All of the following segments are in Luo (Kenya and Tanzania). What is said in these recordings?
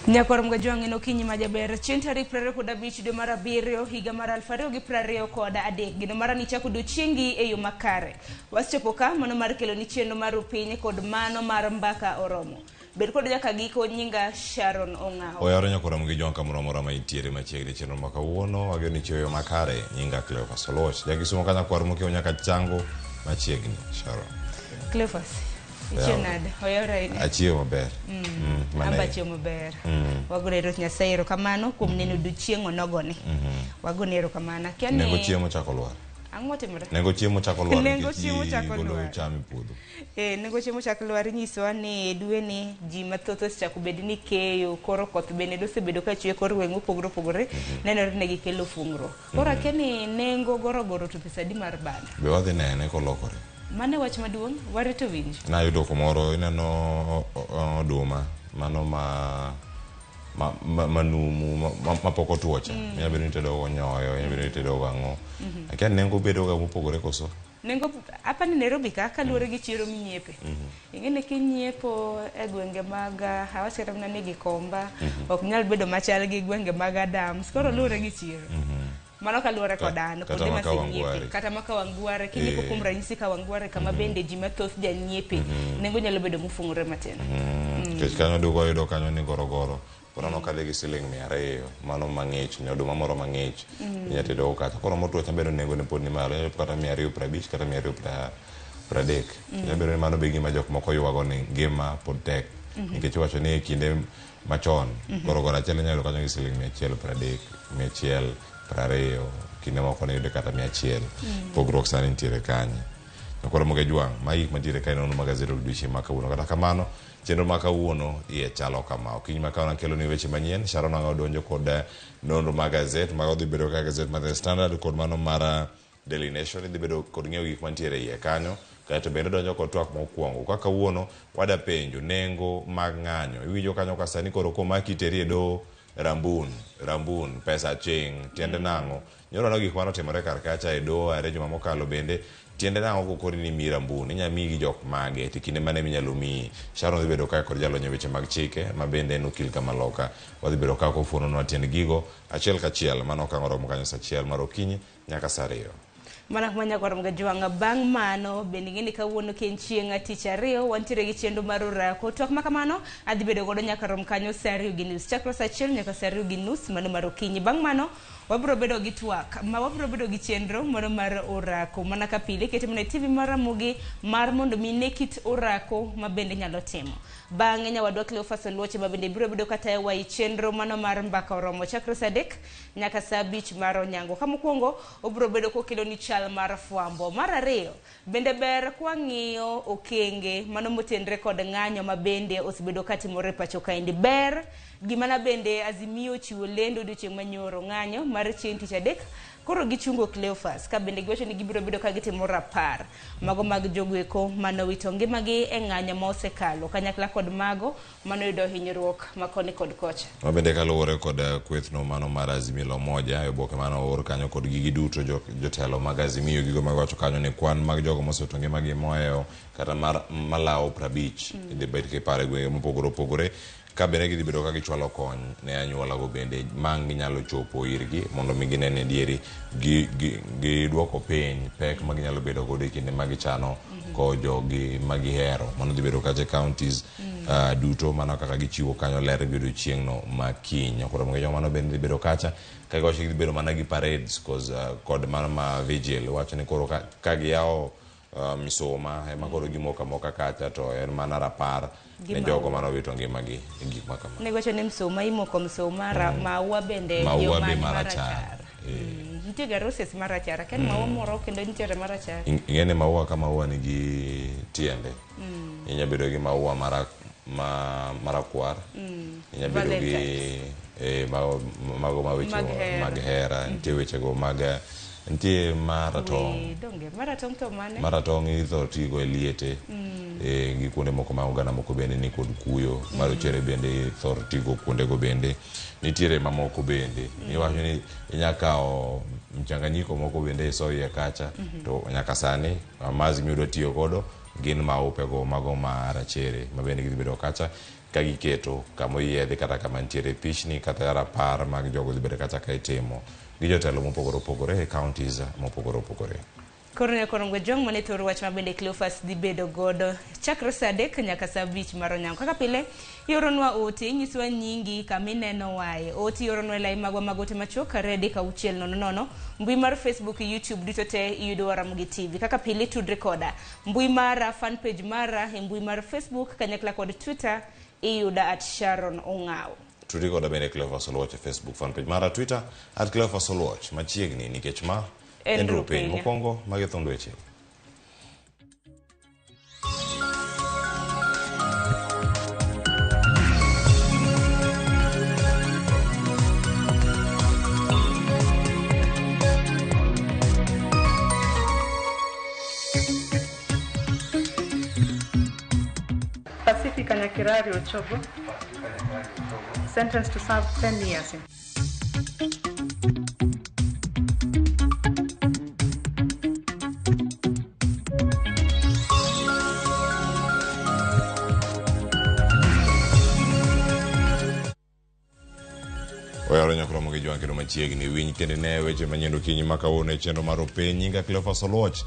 Nyakwar Mgajwang' en okinyi ma jaber chieng' tarik 25 dwe mar abiriyo higa mar 2023. Geno mara ni ichako odiochiengi e yo makare. Wasechopo ka mano mar keloni chenro mar Rupiny kod mano mar Mbaka Oromo. Bed kod nyaka giko nyinga Sharon Ong'awo. Oyawore nyakwar Ramogi Jwang' kamoro amora ma intiere machiegni chenro ma kawuono wageno ni ichiew e yo makare. Nyinga Cleophas Oluoch. Jakisumo ka nyakwar mokiewo nyaka Chango machiegni. Sharon. Cleophas. Ichiew nade? Oyawre ahinya. Achiew maber. Mm. Mm, Amba achiew maber. Mm. Wagone Ruoth Nyasaye erokamano kuom neno odiochieng' onogoni. Mm -hmm. Wagone erokamano. Akia ni Nengo chiemo chako lwar. Ang'o motimore? Nengo chiemo chako lwar. Nengo chiemo chako lwar. Cham e puodho. Eh, nengo chiemo chako lwar inyisowa ni e dwe ni ji mathoth osechako bed ni keyo koro koth bende osebedo ka chwe kor gweng' mopogore opogore. Mm -hmm. Nenore ni gikelo fungruok. Koro akia ni nengo gorogoro to pesa adi mar bando? Be wadhi nene kolokore. Mano e wach maduong', warito winjo. Nayudo kumoro ineno oduma mano ma ma ma manumu ma ma pok otuo cha. Inyalo bedo ni itedo go nyoyo, inyalo bedo ni itedo go ang'o. Akia ni nengo bedo ga mopogore koso? Nengo apa ni Nairobi ka kaluwore gi chiro minyiepe. Ing'e ni kinyiepo e gwenge mag awach kata mana ni Gikomba ok nyal bedo machal gi gwenge mag Adams. Koro luwore gi chiro. Mano kaluwore kod an Kata kuonde ma masenyiepe. Kawangware. Kata ma Kawangware kinyiepo kuom ranyisi Kawangware kama bende ji mathoth janyiepe nengo nyalo bedo mofung'ore matin. Nikech kanyo duka wayudo kanyo ni gorogoro Koro nokadhe gi siling 200 mano mang'ich ni oduma moro mang'ich inya tedogo kacha. Koro motwo cha bende nengone pod ni malo inya yudo kata 250 kata 230. Nyalo bedo ni mano be gima jok moko ywago ni ngima pod tek nikech iwacho ni e kinde machon gorogoro achiel inya yudo kanyo gi siling 130, 120, kinde moko niyude kata 100. Pogruok sani nitiere kanye? Koro Moge Jwang', magi gik mantiere kae nono mag gazet odiochieng' ma kawuono. Kata kamano, Chenro ma kawuono iye chalo kama. Okinyi ma kawuono akeloni weche manyien. Sharon Ang'o donjo kod nonro mag gazet. Mago dhi bedo kaka gazet mar The Standard kod mano mar Daily Nation. Idhi bedo kod ng'eyo gik mantiere iye kanyo. Kaeto bende donjo kod twak mokwongo. Ka kawuono wada penjo nengo mag ng'anyo. Iwinjo kanyo ka sani koro komaki iteri e doho rambun, rambun, pesa aching'. Tiende nang'o? Nyoro no gik mane otimore kar kacha e doho are juma mokalo bende tiende nang'o kokoni ni miyi rambun inya miyi gi jok mage to kinde mane minyalo miyi. Sharon dhi bedo kae kod jalony e weche mag chike ma bende en okil kamaloka. Wadhi bedo ka kofuononwa tiend gigo achiel kachiel mano okang' oromo kanyo saa achiel mar okinyi nyaka saa ariyo. Mana kuma nyakwar Mgajwang' bang' mano bende ing'e ni kawuono ka en chieng' tich ariyo wantiere gi chenro mar orako. Twak ma kamano adhi bedo godo nyaka rom kanyo saa ariyo gi nus. Chakre saa achiel nyaka saa ariyo gi nus mano mar okinyi. Bang' mano wabiro bedo gi twak ma wabiro bedo gi chenro moro mar orako mana ka pile ikete mana e TV mar Ramogi mar mondo mi ine kit orako ma bende nyalo timo. Bang'e nyawadwa Cleophas Oluoche ma bende biro bedo katayowa e chenro mano mar mbaka oromo chakre saa adek nyaka saa abich mar onyango. Ka mokwongo obiro bedo kokeloni chal mar fwambo. Mar ariyo, bende ber kwang'iyo okenge mano motenre kod ng'anyo ma bende osebedo katimore e pacho kaendi. Ber gimana bende Azimio ochiwo lendo odiochieng' manyoro ng'anyo mar chieng' tich adek koro gichungo Cleophas ka bende giwacho ni gibiro bedo ka gitimo rapar mago mag jogoeko manowito ngimagi e ng'anyo ma osekalo kanyakla kod mago manoyudo hinyruok ma koni kod kocha. Ma bende kaluwore kod kwethno mano mar Azimio la Umoja e oboke mane oor kanyo kod gigi duto jotelo mag Azimio gigo magiwacho kanyo ni kwan mag jogo mosewito ngimagi mohewo kata mar malawo 50 idhi bed kiparo e gwenge mopogore opogore ka bende gidhi bedo ka gichwalo kony ne anyuolago bende mang' ginyalo chopo irgi mondo mi gine ni adieri giduoko piny pek ma ginyalo bedo godo e kinde ma gichano kowo joggi ma gihero. Mano dhi bedo kacha e counties duto mano kaka gichiwo kanyo ler e odiochieng'no ma kiny. Koro mano bende dhi bedo kacha ka giwacho ni gidhi bedo mana gi parades kod mano ma vigil wacho ni koro ka giyawo misuma ema koro gimoko amoka kacha to en mana rapar ne jogo mane owito ngimagi e gik ma kama. Ne giwacho ni msuma imoko msuma, maua bende Maua be jomany marachar. marachar. Nitie ga roses marachar, akia ni maua moro kendo nitiere marachar. Ing'e ni maua ka maua nigi tiende. Inya bedo gi maua mara, ma, marakwar. Inya bedo gi mago ma weche Mag hera. mag hera. Nitie wechego mag Nitie maratong'. Wee, donge maratong' to mane? Maratong' ithoro tigo e liete gi kuonde moko ma oganda moko bende ni kod kuyo. Marochere bende ithoro tigo kuondego bende. Nitiere mamoko bende. Iwacho ni inya kawo mchanganyiko moko bende iso iye kacha to nyaka sani ma Azimio dwa tiyo godo gin maupe go mago ma rachere ma bende gidhi bedo kacha. ka giketo kama oyiedhi kata kama nitiere pichni kata rapar mag jogo dhi bedo kacha ka itimo gi jotelo mopogore opogore e counties mopogore opogore. Koro ne korongo jong mane thor wach ma bende Cleophas dhi bedo godo chakre saa 3 nyaka saa 5 mar onyango. Kaka pile, ioronwa ote, inyiswa nyingi kama ineno wae. Ote ioronwa e lai magwa mag ote machuok 236 00. Mbui mar Facebook, YouTube duto te iyudo Ramogi TV. Kaka pile tudri koda. Mbui mara, fan page mara, e mbui mar Facebook kanyakla kod Twitter iyuda at Sharon Ong'aw. Tudri koda bende Cleophas Oluoch e Facebook fan page mara, Twitter at Cleophas Oluoch machiegni nikech ma En en ru piny piny. mokwongo magi thund weche. Pacifica Nyakirari Ochogo, sentenced to serve 10 years in Oyaro nyakromo gi jwang' kendo machiegni winj kendo ne weche manyien okinyi ma kawuono e chenro mar opiny. Nyinga Cleophas Oluoch.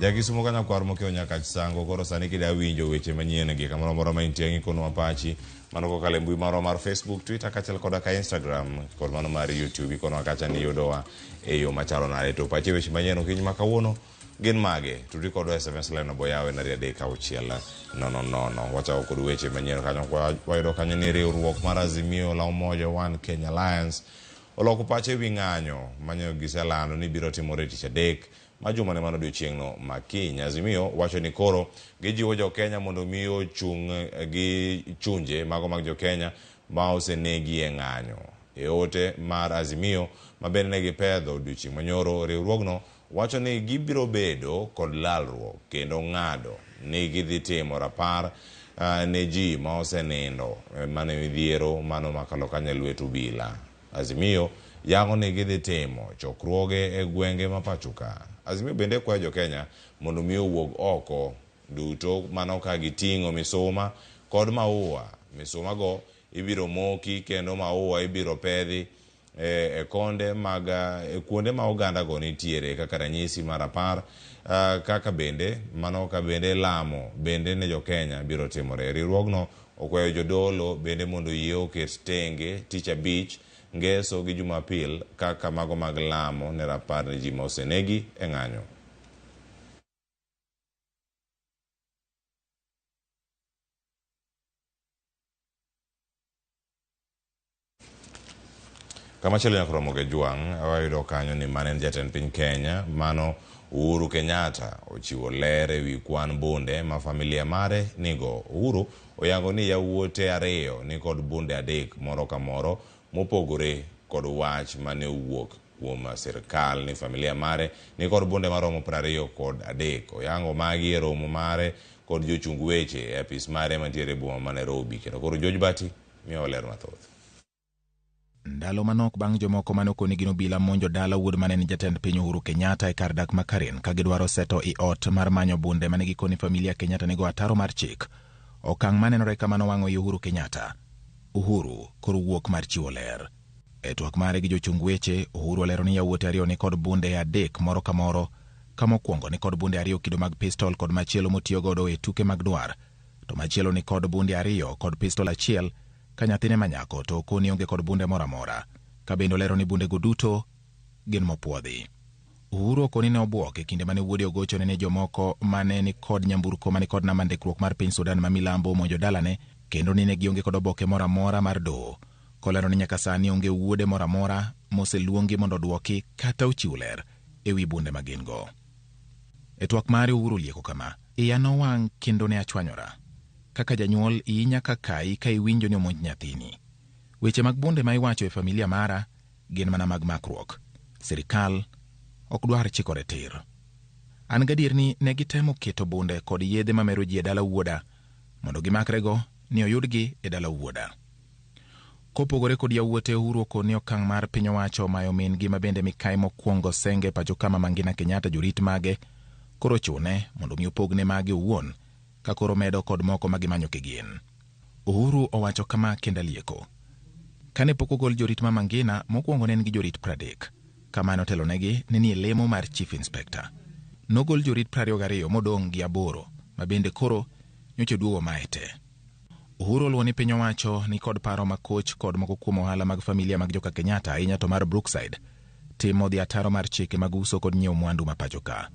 Jakisumo ka nyakwar mokewo nyaka Sango koro sani kida winjo weche manyien gi kamoro amora ma intie ng'ikonwa pachi mano kokalo e mbui marwa mar Facebook, Twitter kaachiel koda ka Instagram kod mano mar YouTube ikonwa kacha ni yudowa e yo machalo nade to pachi e weche manyien okinyi ma kawuono gin mage tudri kodwa e SMS line no boyawe nari 3 6 0 0 wachako kod weche manyien kanyo wayudo kanyo ni riwruok mar Azimio la Umoja One Kenya Alliance oloko pache ewi ng'anyo manyo giselando ni biro timore tich adek ma juma ne mano odiochieng'no ma kiny. Azimio wacho ni koro gijiwo jo Kenya mondo mi ochung' gi chunje mago mag jo Kenya ma osenegi e ng'anyo. E ote mar Azimio ma bende ne gipedho odiochieng' manyoro, riwruogno wacho ni gibiro bedo kod lalruok kendo ng'ado ni gidhi timo rapar ne ji ma osenindo mane midhiero mano makalo kanyo e lwet obila. Azimio yango ni gidhi timo chokruoge e gwenge ma pacho ka. Azimio bende kwayo jo Kenya mondo mi owuog oko duto mano ka giting'o misuma kod maua. Misuma go ibiro moki kendo maua ibiro pedhi e konde mag e kuonde ma oganda go nitiere kaka ranyisi mar rapar kaka bende mano ka bende lamo bende ne jo Kenya biro timore. Riwruogno okwayo jodolo bende mondo oyie oket tenge tich abich, ngeso gi jumapil kaka mago mag lamo ne rapar ne ji ma osenegi e ng'anyo. Kamachielo nyaka romo gi Jwang' wayudo kanyo ni mane en jatend piny Kenya mano Uhuru Kenyatta ochiwo ler ewi kwan bunde ma familia mare nigo. Uhuru oyango ni yawuote 2 ni kod bunde 3 moro ka moro mopogore kod wach mane owuok kuom sirkal ni familia mare ni kod bunde maromo 23. Oyango magi e romo mare kod jochung weche e apis mare mantiere e boma ma Nairobi. Kendo koro George Bati miyo ler mathoth. Ndalo manok bang' jomoko mane okoni gin obila monjo dala wuod mane en jatend piny Uhuru Kenyatta e kar dak ma Karen ka gidwaro seto i ot mar manyo bunde mane gikoni familia Kenyatta nigo ataro mar chik. Okang' manenore kamano wang'o i Uhuru Kenyatta. Uhuru koro wuok mar chiwo ler. E twak mare gi jochung weche, Uhuru olero ni yawuote 2 ni kod bunde 3 moro ka moro, ka mokwongo ni kod bunde 2 kido mag pistol kod machielo motiyo godo e tuke mag dwar, to machielo ni kod bunde 2 kod pistol 1 ka nyathine manyako to okoni onge kod bunde moro amora, ka bende olero ni bundego duto gin mopuodhi. Uhuru okoni ne obwok e kinde mane wuode ogochone ni jomoko mane ni kod nyamburko mane kod namba ndikruok mar piny Sudan ma milambo omonjo dalane kendo ni ne gionge kod oboke moro amora mar doho. Kolero ni nyaka sani onge wuode moro amora moseluongi mondo odwoki kata ochiw ler ewi bunde ma gin go. E twak mare Uhuru olieko kama: iya nowang' kendo ne achwanyora. Kaka janyuol iyi nyaka kayi ka iwinjo ni omonj nyathini. Weche mag bunde ma iwacho e familia mara gin mana mag makruok. Sirikal ok dwar chikore tir. An gadier ni ne gitemo keto bunde kod yedhe mamero ji e dala wuoda mondo gimakrego ni oyudgi e dala wuoda. Kopogore kod yawuote, Uhuru okoni okang' mar piny owacho omayo min-gi ma bende mikai mokwongo senge pacho kama Mangina Kenyatta jorit mage koro chune mondo mi opogne mage owuon ka koro medo kod moko ma gimanyo kigin. Uhuru owacho kama kendo alieko. Kane pok ogol jorit Mama Ngina, mokwongo ne en gi jorit 30. Kama notelonegi ne nie lemo mar Chief Inspector. Nogol jorit 22 modong' gi 8, ma bende koro nyocha oduogo mae te. Uhuru oluwo ni piny owacho ni kod paro makoch kod moko kuom ohala mag familia mag joka Kenyatta, ahinya to mar Brookside, timo dhi ataro mar chike mag uso kod nyiewo mwandu ma pacho ka.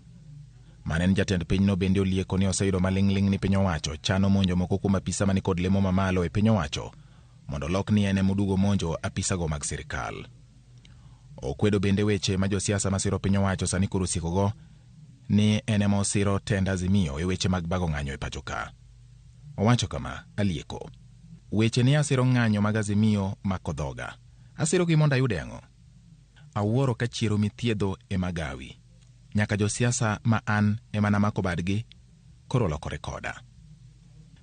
Mane en jatend pinyno bende olieko ni oseyudo maling'ling' ni piny owacho chano monjo moko kuom apisa mani kod lemo mamalo e piny owacho mondo olok ni en emoduogo monjo apisago mag sirikal. Okwedo bende weche ma josiasa masiro piny owacho sani koro osiekogo ni en ema osiro tend Azimio e weche mag bago ng'anyo e pacho ka. Owacho kama, alieko. Weche ni asiro ng'anyo mag Azimio mako dhoga. Asirogi mondo ayude ang'o? Awuoro ka chiero mithiedho ema gawi. Nyaka josiasa ma an ema namako badgi koro lokore koda.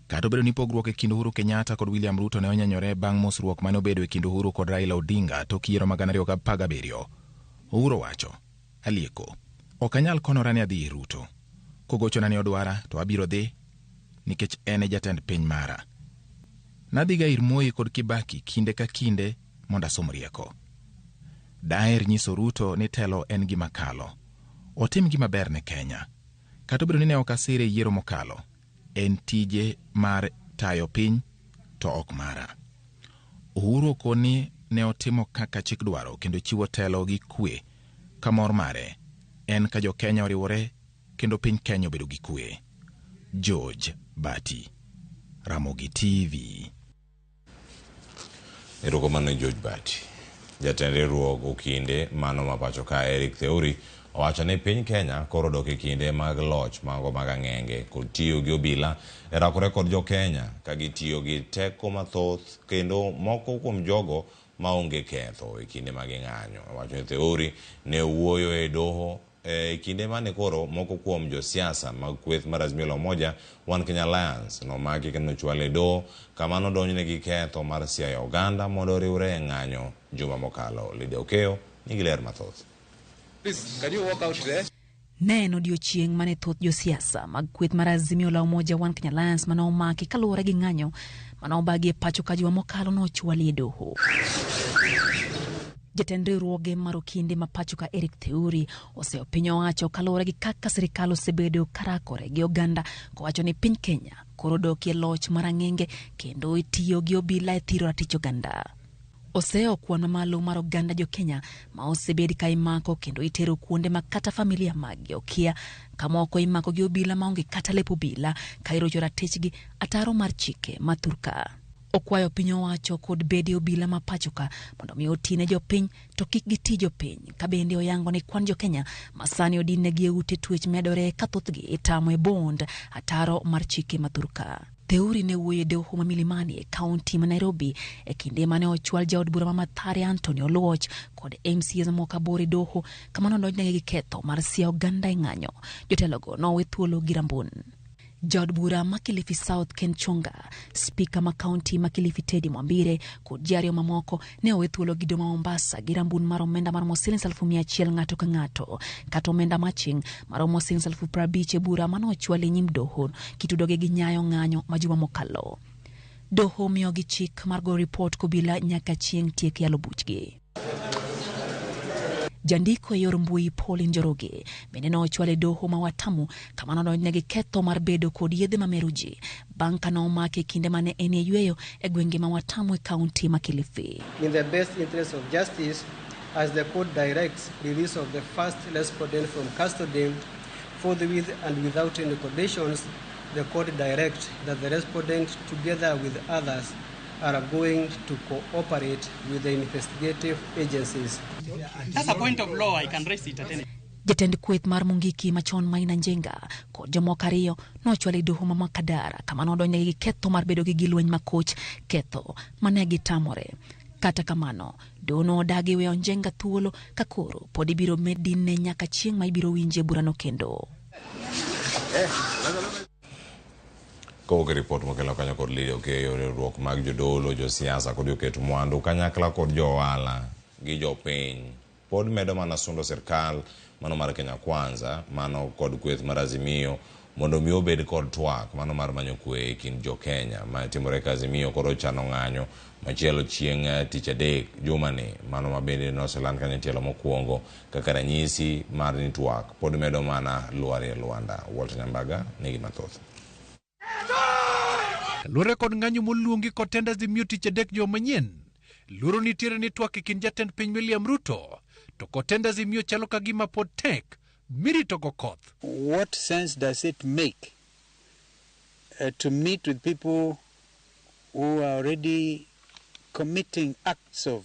Kata obedo ni pogruok e kind Uhuru Kenyatta kod William Ruto ne onyenyore bang' mosruok mane obedo e kind Uhuru kod Raila Odinga tok yiero mag 2017, Uhuru owacho, alieko, ok anyal konora ni adhi ir Ruto. Kogochona ni odwara to abiro dhi nikech en e jatend piny mara. Nadhiga ir Moi kod Kibaki kinde ka kinde mondo asom rieko. Daher nyiso Ruto ni telo en gima kalo. Otim gima ber ne Kenya. Kata obedo ni ne ok asire e yiero mokalo, en tije mar tayo piny to ok mara. Uhuru okoni ne otimo kaka chik dwaro kendo chiwo telo gi kwe ka mor mare en ka jo Kenya oriwore kendo piny Kenya obedo gi kwe. George Bati, Ramogi TV. Erokamano George Bati. Jatend riwruog okinde mano ma pacho ka Eric Theuri owacho ni piny Kenya koro odok e kinde mag loch mago mag ang'enge kod tiyo gi obila e rakore kod jo Kenya ka gitiyo gi teko mathoth kendo moko kuom jogo maonge ketho e kinde ma ging'anyo. Owacho ni Theuri ne owuoyo e doho e kinde mane koro moko kuom josiasa mag kweth mar Azimio la Umoja One Kenya Alliance nomaki kendo nochwal e doho kama nodonjne gi ketho mar siayo oganda mondo oriwre e ng'anyo juma mokalo. Lydia Okeyo nigi ler mathoth. Please, can you walk out there? Ne en odiochieng' mane thoth josiasa mag kweth mar Azimio la Umoja One Kenya Alliance mane omaki kaluwore gi ng'anyo mane obagi e pacho ka juma mokalo nochwali e doho. Jatend riwruoge mar okinde ma pacho ka Eric Theuri oseyo piny owacho kaluwore gi kaka sirikal osebedo karakore gi oganda kowacho ni piny Kenya koro odokie loch mar ang'enge kendo itiyo gi obila e thiro ratich oganda. Oseyo kwan mamalo mar oganda jo Kenya ma osebed ka imako kendo itero kuonde ma kata familia maggi okia, ka moko imako gi obila maonge kata lep obila ka irocho ratichgi ataro mar chike ma thurka. Okwayo piny owacho kod bede obila ma pacho ka mondo mi otine jopiny to kik giti jopiny, ka bende oyango ni kwan jo Kenya ma sani odinnegi e ute twech medore ka thothgi itamo e bond ataro mar chike ma thurka. Theuri ne wuoyo e doho ma Milimani e kaunti ma Nairobi e kinde mane ochwal jaod bura ma Mathare Anthony Oluoch kod MCAs mamoko aboro e doho kama nodonjnegi gi ketho mar siayo oganda e ng'anyo. Jotelogo nowe thuolo gi rambun. Jaod bura ma Kilifi South Ken Chonga, spika ma kaunti ma Kilifi Teddy Mwambire kod ji ariyo mamoko ne owe thuolo gi doho ma Mombasa gi rambun mar omenda maromo siling 100,000 ng'ato ka ng'ato kata omenda maching maromo siling 50,000 e bura mane ochwal e nyim doho kitudogi gi nyayo ng'anyo ma juma mokalo. Doho miyogi chik mar goyo ripot kobila nyaka chieng' tiek yalo buchgi. Jandiko e yor mbui Pauline Njoroge bende nochwal e doho ma Watamu kama nodonjne gi ketho mar bedo kod yedhe mamero ji bang' ka nomake kinde mane en e yweyo e gwenge ma Watamu e kaunti ma Kilifi. In the best interest of justice, as the court directs release of the first respondent from custody forthwith and without any conditions, the court directs that the respondent together with others are going to cooperate with the investigative agencies. That's a point of law, I can raise it at any Jatend kweth mar Mungiki machon Maina Njenga kod jomoko ariyo nochwal e doho ma Makadara kama nodonjnegi gi ketho mar bedo gi gilweny makoch, ketho mane gitamore. Kata kamano, doho nodagi weyo Njenga thuolo ka koro pod ibiro med dinne nyaka chieng' ma ibiro winje burano kendo. Kowuok e ripot mokelo kanyo kod Lydia Okeyo, riwruok mag jodolo, josiasa kod joket mwandu kanyakla kod jo ohala gi jopiny pod medo mana sundo sirkal mano mar Kenya Kwanza mano kod kweth mar Azimio mondo mi obed kod twak mano mar manyo kwe e kind jo Kenya ma timore ka Azimio koro chano ng'anyo machielo chieng' tich adek jumani mano ma bende noseland kanyo tielo mokwongo kaka ranyisi mar ni twak pod medo mana lwar e lwanda. Walter Nyambaga nigi mathoth. Kaluwore kod ng'anyo moluongi kod tend Azimio tich adek juma manyien, luoro nitiere ni twak e kind jatend piny William Ruto to kod tend Azimio chalo ka gima pod tek miritogo koth. What sense does it make to meet with people who are already committing acts of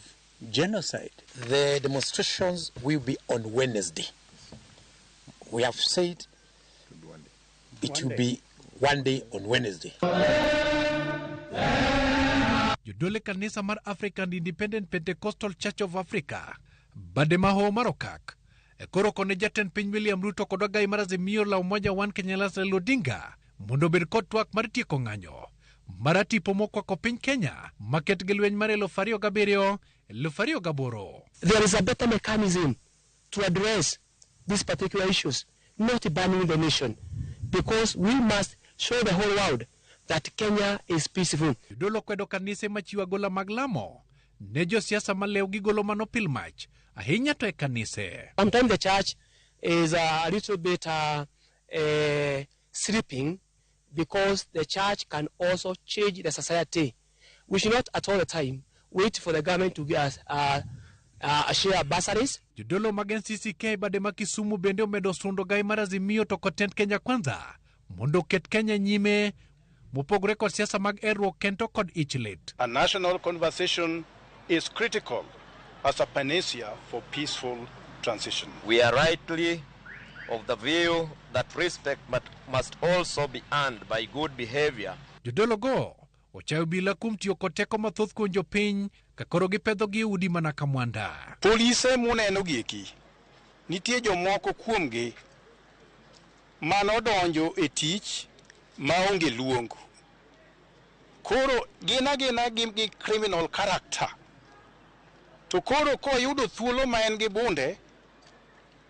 genocide? The demonstrations will be on Wednesday. We have said it will be one day on Wednesday. Jodolo kanisa mar African Independent Pentecostal Church of Africa bade mahoho mar Okak koro kone jatend piny William Ruto kod ogai mar Azimio la Umoja One Kenya Raila Odinga mondo obed kod twak mar tieko ng'anyo mar tipo mokwako piny Kenya maket gi lweny mar 2007 2008. There is a better mechanism to address these particular issues, not banning the nation, because we must show the whole world that Kenya is peaceful. Jodolo kwedo kanise machiwo agola mag lamo ne josiasa malew gigolo mano pil mach ahinya to e kanise. Sometimes the church is a little bit sleeping because the church can also change the society. We should not at all the time wait for the government to give us share bursaries. Jodolo mag NCCK bade ma Kisumu bende omedo sundo gai mar Azimio to kod tend Kenya Kwanza mondo oket Kenya nyime mopogore kod siasa mag erruok kento kod ich lit. A national conversation is critical as a panacea for peaceful transition. We are rightly of the view that respect must also be earned by good behavior. Jodolo go ochayo bila kuom tiyo kod teko mathoth kuom jopiny ka koro gipedho gi udi mana ka mwanda. Polise muneno gieki, nitie jomoko kuomgi manodonjo e tich maonge luong. Koro gin agina gi criminal character. To koro koyudo thuolo ma en gi bunde,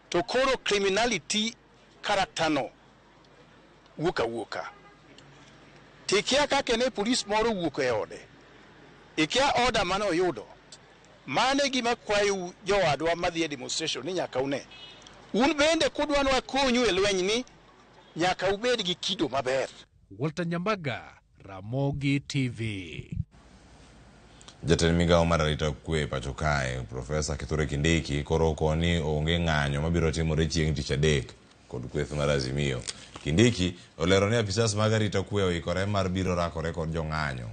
to koro criminality character no wuok awuoka. Tikia kaka ne polis moro wuok e ode. Ikia order mane oyudo. Mane gima kwayo jowadwa madhi e demonstration ni nyaka une. Un bende kudwa ni wakonyu e lweny ni nyaka ubed gi kido maber. Walter Nyambaga, Ramogi TV. Jatend migawo mar arita kwe pacho kae, Profesa Kithure Kindiki koro okoni onge ng'anyo mabiro timore chieng' tich adek kod kweth mar Azimio. Kindiki olero ni apisas mag arita kwe oikore mar biro rakore kod jong'anyo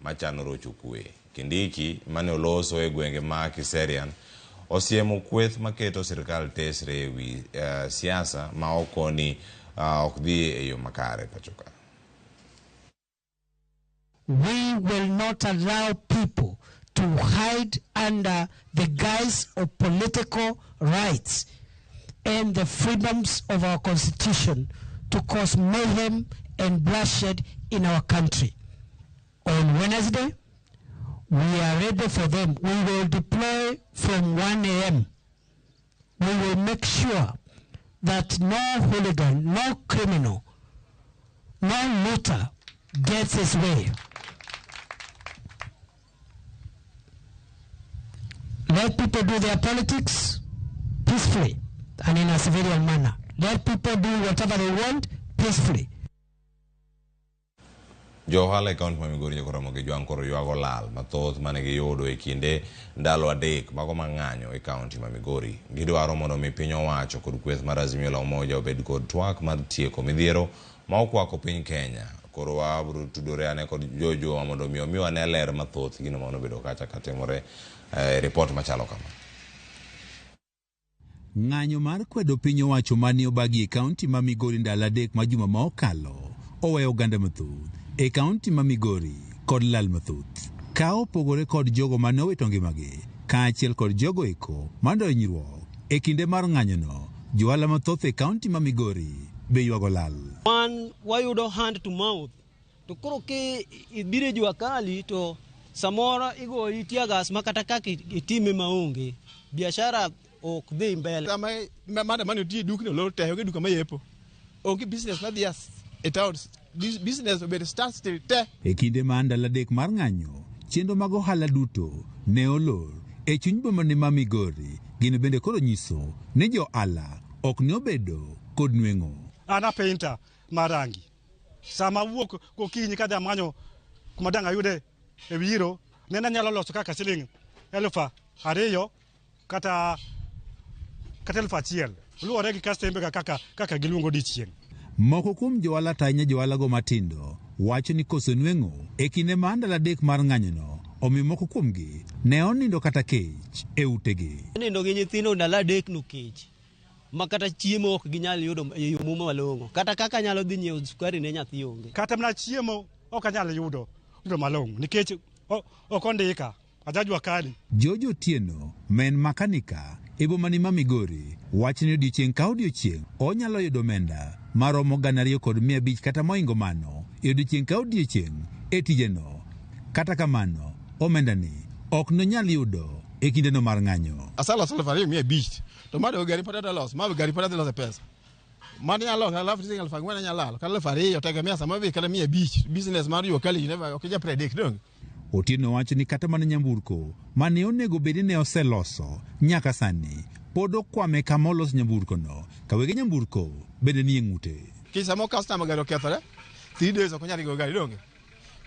machano rocho kwe. Kindiki mane oloso e gwenge ma Kiserian osiemo kweth maketo sirkal tesre ewi siasa ma okoni ok dhi e yo makare pacho ka. We will not allow people to hide under the guise of political rights and the freedoms of our constitution to cause mayhem and bloodshed in our country. On Wednesday, we are ready for them. We will deploy from 1 a.m. We will make sure that no hooligan, no criminal, no looter gets his way. Let people do their politics peacefully and in a civilian manner. Let people do whatever they want peacefully. Jo ohala e kaunti ma Migori nyaka Ramogi Jwang' koro ywago lal mathoth mane giyudo e kinde ndalo adek mago mang'anyo e kaunti ma Migori. Gidwaro mondo mi piny owacho kod kweth mar Azimio la Umoja obed kod twak mar tieko midhiero ma okwako piny Kenya. Koro wabiro tudore ane kod jojowa mondo mi omiwa ne ler mathoth gino mane obedo kacha katimore e ripot machalo kama. Ng'anyo mar kwedo piny owacho mane obagi e kaunti ma Migori ndalo adek ma juma ma okalo oweyo oganda mathoth e kaunti ma Migori kod lal mathoth. Ka opogore kod jogo mane owito ngimagi kaachiel kod jogo eko mane ohinyruok e kinde mar ng'anyono, johala mathoth e kaunti ma Migori be ywago lal. Wan wayudo hand to mouth to koro ki ibiro e jua kali to samoro igoyi tear gas ma kata kaka itime maonge biashara ok dhi mbele. Sama maandamano nitie dukni olor te, onge duka mayepo. Onge business madhi e town, business obedo standstill te. E kinde ma ndalo adek mar ng'anyo, chenro mag ohala duto ne olor e chuny boma ne ma Migori. Gino bende koro nyiso ni jo ohala ok ne obedo kod nweng'o. An a painter mar rangi. Sama awuok gokinyi kadhi amanyo kuma dang' ayude e wiro, nene anyalo loso kaka siling 2,000 kata 1,000. Luwore gi kastembe kaka giluongo odiechieng'. Moko kuom johala to ahinya johalago matindo wacho ni koso nweng'o e kinde ma ndalo adek mar ng'anyono omiyo moko kuomgi ne onindo kata kech e utegi. Nindo gi nyithindo ndalo adek no kech ma kata chiemo ok ginyal yudo e yo malong'o, kata kaka nyalo dhi nyiewo sukari ne nyathi onge. Kata mana chiemo ok anyal yudo malong'o nikech ok ondika. Ajajwa kali. George Otieno, ma en makanika e boma ni ma Migori, wacho ni odiechieng' ka odiechieng' onyalo yudo omenda maromo 2,500 kata moingo mano e odiechieng' ka odiechieng' e tijeno. Kata kamano, omendani ok nonyal yudo e kindeno mar ng'anyo. Asaloso 2,500 to mano gari pod adwa loso, ma gari pod adhi loso e pesa. Mano nyalo loso alafu siling 4,000 anyalo lalo, kata 2,000 tegemea sama bi kata 500. Business mar jua kali you never ok inyal predict donge. Otieno wacho ni kata mana nyamburko mane onego bed ni ne oseloso nyaka sani pod okwame kama olos nyamburkono, ka wege nyamburko bende nie ng'ute. Nikech sama customer gari okethore, 3 days ok onyal ringo gari donge.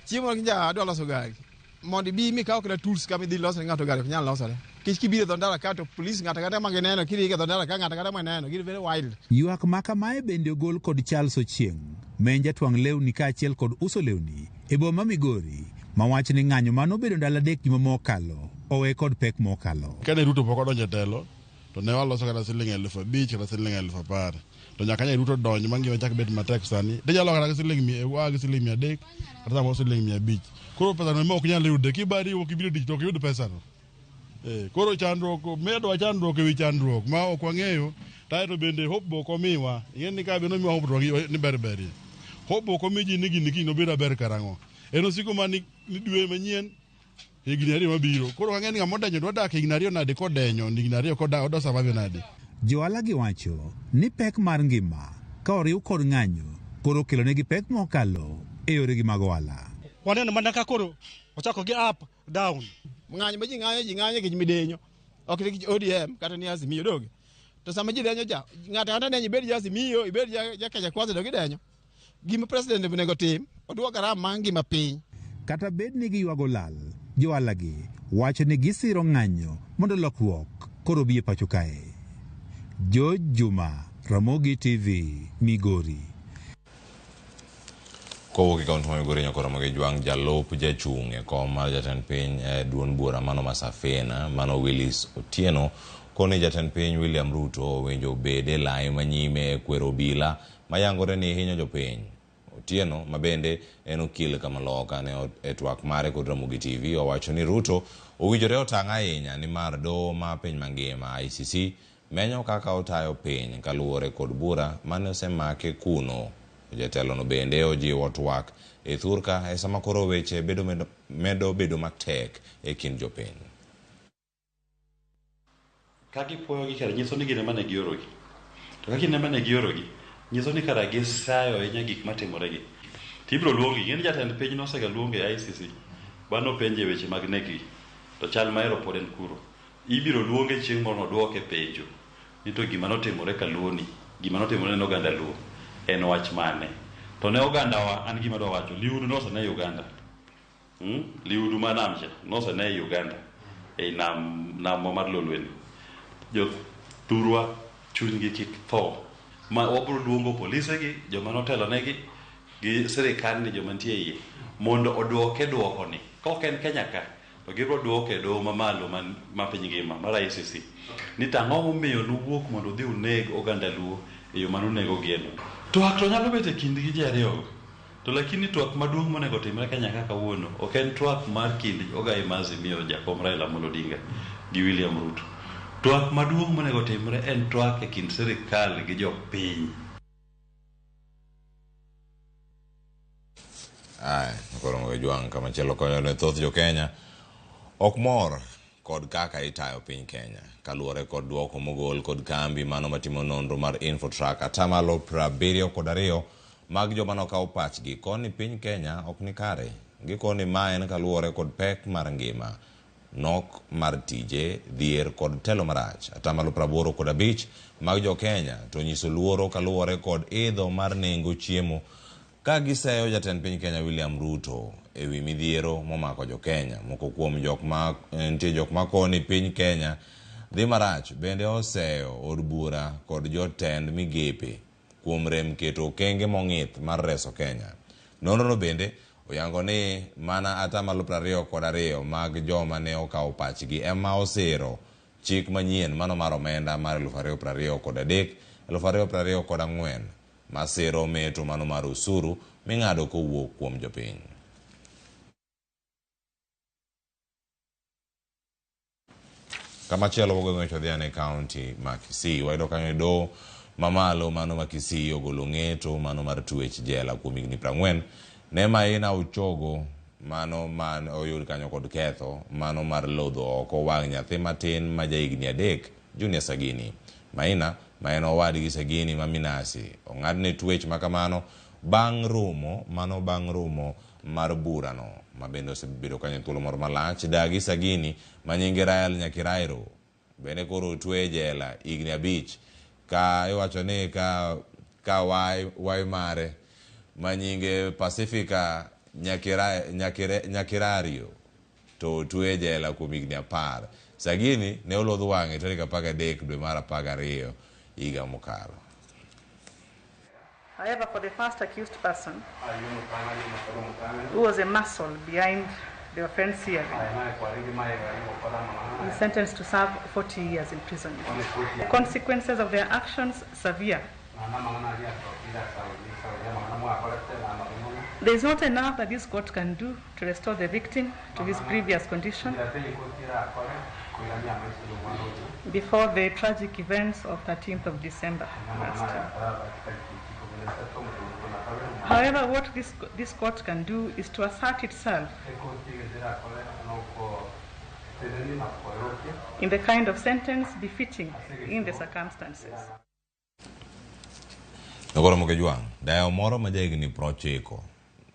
Chieng' moro kinja adwa loso gari, mondo ibi mikaw kata tools kama idhi loso ne ng'ato gari ok nyal losore. Nikech kibiro e dho ndara ka to police ng'ato ang'ata ma gineno kiringo e dho ndara ka ng'ato ang'ata ma gineno gin very wild. Ywak ma kamae bende ogol kod Charles Ochieng', ma en jatwang' lewni kaachiel kod uso lewni e boma ma Migori, ma wacho ni ng'anyo mane obedo ndalo adek juma mokalo owe kod pek mokalo. Kane Ruto pok odonjo e telo, to ne waloso kata siling 5,000 kata siling 10,000. To nyaka ne Ruto donj ma ngima chak bet matek sani. Tinyalo kata gi siling mia, wa gi siling 300 kata samoro siling 500. Koro pesa no ema ok nyal yude, kibari wuok ibiro tich to ok iyud pesa no. Koro chandruok, medwa chandruok ewi chandruok ma ok wang'eyo, to bende hope be ok omiwa. Ing'e ni ka be nomiwa hope to ni ber berie. Hope be ok omi ji ni gini kiny nobed maber karang'o. En osiko mana ni dwe manyien higni 2 mabiro. Koro wang'e ni ng'ama odenyo dwa dak higni 2 nade kodenyo, higni 2 kodak odwa survive nade. Johala giwacho ni pek mar ngima ka oriw kod ng'anyo koro okelonegi pek mokalo e yoregi mag ohala. Waneno mana ka koro ochako gi up down. Ng'anyo ma ji ng'anyo, ji ng'anyo nikech midenyo. Ok nikech ODM kata ni Azimio donge. To sama ji denyo cha, ng'ato ang'ata denyo, ibed ja Azimio, ibed ja Kenya Kwanza to gidenyo. Gima president onego tim, oduok garama mar ngima piny. Kata bed ni giywago lal, johala gi wacho ni gisiro ng'anyo mondo lokruok koro obi e pacho kae. George Juma, Ramogi TV, Migori. Kowuok e kaunti ma Migori nyaka Ramogi Jwang', jalup jachung' e kom mar jatend piny e duond bura mano ma Safina, mano Willis Otieno, koni jatend piny William Ruto owinjo obed e lai manyime e kwero obila mayangore ni hinyo jopiny. Otieno, ma bende en okil kamaloka, ne e twak mare kod Ramogi TV owacho ni Ruto owinjore otang' ahinya nimar doho ma piny mangima ICC menyo kaka otayo piny kaluwore kod bura mane osemake kuno. Jatelono bende ojiwo twak e thurka e sama koro weche medo bedo matek e kind jopiny. Ka gipuoyogi kara nyiso ni gin ema ne giorogi. To ka gin ema ne giorogi, nyiso ni kara gisayo ahinya gik matimoregi. To ibiro luongi, ing'e ni jatend piny nosega luonge e ICC, ba nopenje weche mag nekgi, to chal mahero pod en kuro. Ibiro luonge chieng' moro nodwoke penjo ni to gima notimore kaluoni, gima notimore ne oganda Luo, en wach mane? To ne ogandawa, an gima adwa wacho, liudu nosene Uganda. Liudu ma nam cha, nosene Uganda, ei nam mar Lolweni. Jothurwa chunygi kik tho. Ma wabiro luongo polise gi, joma notelonegi, gi sirikal ni joma nitie iye, mondo oduoke duoko ni. Ka ok en Kenya ka, to gibiro duoke e doho mamalo ma piny ngima, mar ICC. Ni to ang'o momiyo nuwuok mondo udhi uneg oganda Luo e yo mane unego gieno. Twak to nyalo bet e kindgi ji ariyogo. To lakini twak maduong' monego timre Kenya ka kawuono ok en twak mar kind Ogai mar Azimio jakom Raila Amolo Odinga gi William Ruto. Twak maduong' monego timre en twak e kind sirikal gi jopiny. Aya, koro Jwang' kamachielo konyo ne thoth jo Kenya ok mor. kod kaka itayo piny Kenya. Kaluwore kod duoko mogol kod kambi mano matimo nonro mar Infotrack, 72% mag joma nokawo pachgi koni piny Kenya ok ni kare. Gikoni ma en kaluwore kod pek mar ngima, nok mar tije, dhier kod telo marach. 85% mag jo Kenya to nyiso luoro kaluwore kod idho mar nengo chiemo ka giseyo jatend piny Kenya William Ruto ewi midhiero momako jo Kenya. Moko kuom jok ma nitie jok makoni piny Kenya dhi marach bende oseyo od bura kod jotend migepe kuom rem keto okenge mong'ith mar reso Kenya. Nonrono bende oyango ni mana 22% mag joma ne okawo pachgi ema osiro chik manyien mano mar omenda mar 2023 2024 masiro meto mano mar osuru ming'ado kowuok kuom jopiny. Kamachielo wago ng'wech wadhi ane kaunti ma Kisii. Wayudo kanyo doho mamalo mano ma Kisii ogolo ng'eto mano mar twech jela kuom higni 40 ne Maina Ochogo mano man oyud kanyo kod ketho mano mar lodho oko wang' nyathi matin ma jahigni 3 Junior Sagini. Maina ma en owadgi Sagini ma Minasi ong'adne twech makamano bang' rumo mar burano ma bende osebedo kanyo thuolo moro malach. Dagi Sagini ma nyinge Rael Nyakirairo bende koro otwe e jela higni 5 ka iwacho ni ka wai mare ma nyinge Pacifica Nyakirario to otwe e jela kuom higni 10. Sagini ne olodh wang'e tarik 13 dwe mar 12 higa mokalo. However, for the first accused person, who was a muscle behind the offense hearing, is sentenced to serve 40 years in prison. The consequences of their actions severe. There is not enough that this court can do to restore the victim to his previous condition before the tragic events of 13th of December last year. However, what this court can do is to assert itself in the kind of sentence befitting in the circumstances. Nogoro Mokejwang', dayo moro ma jahigni 90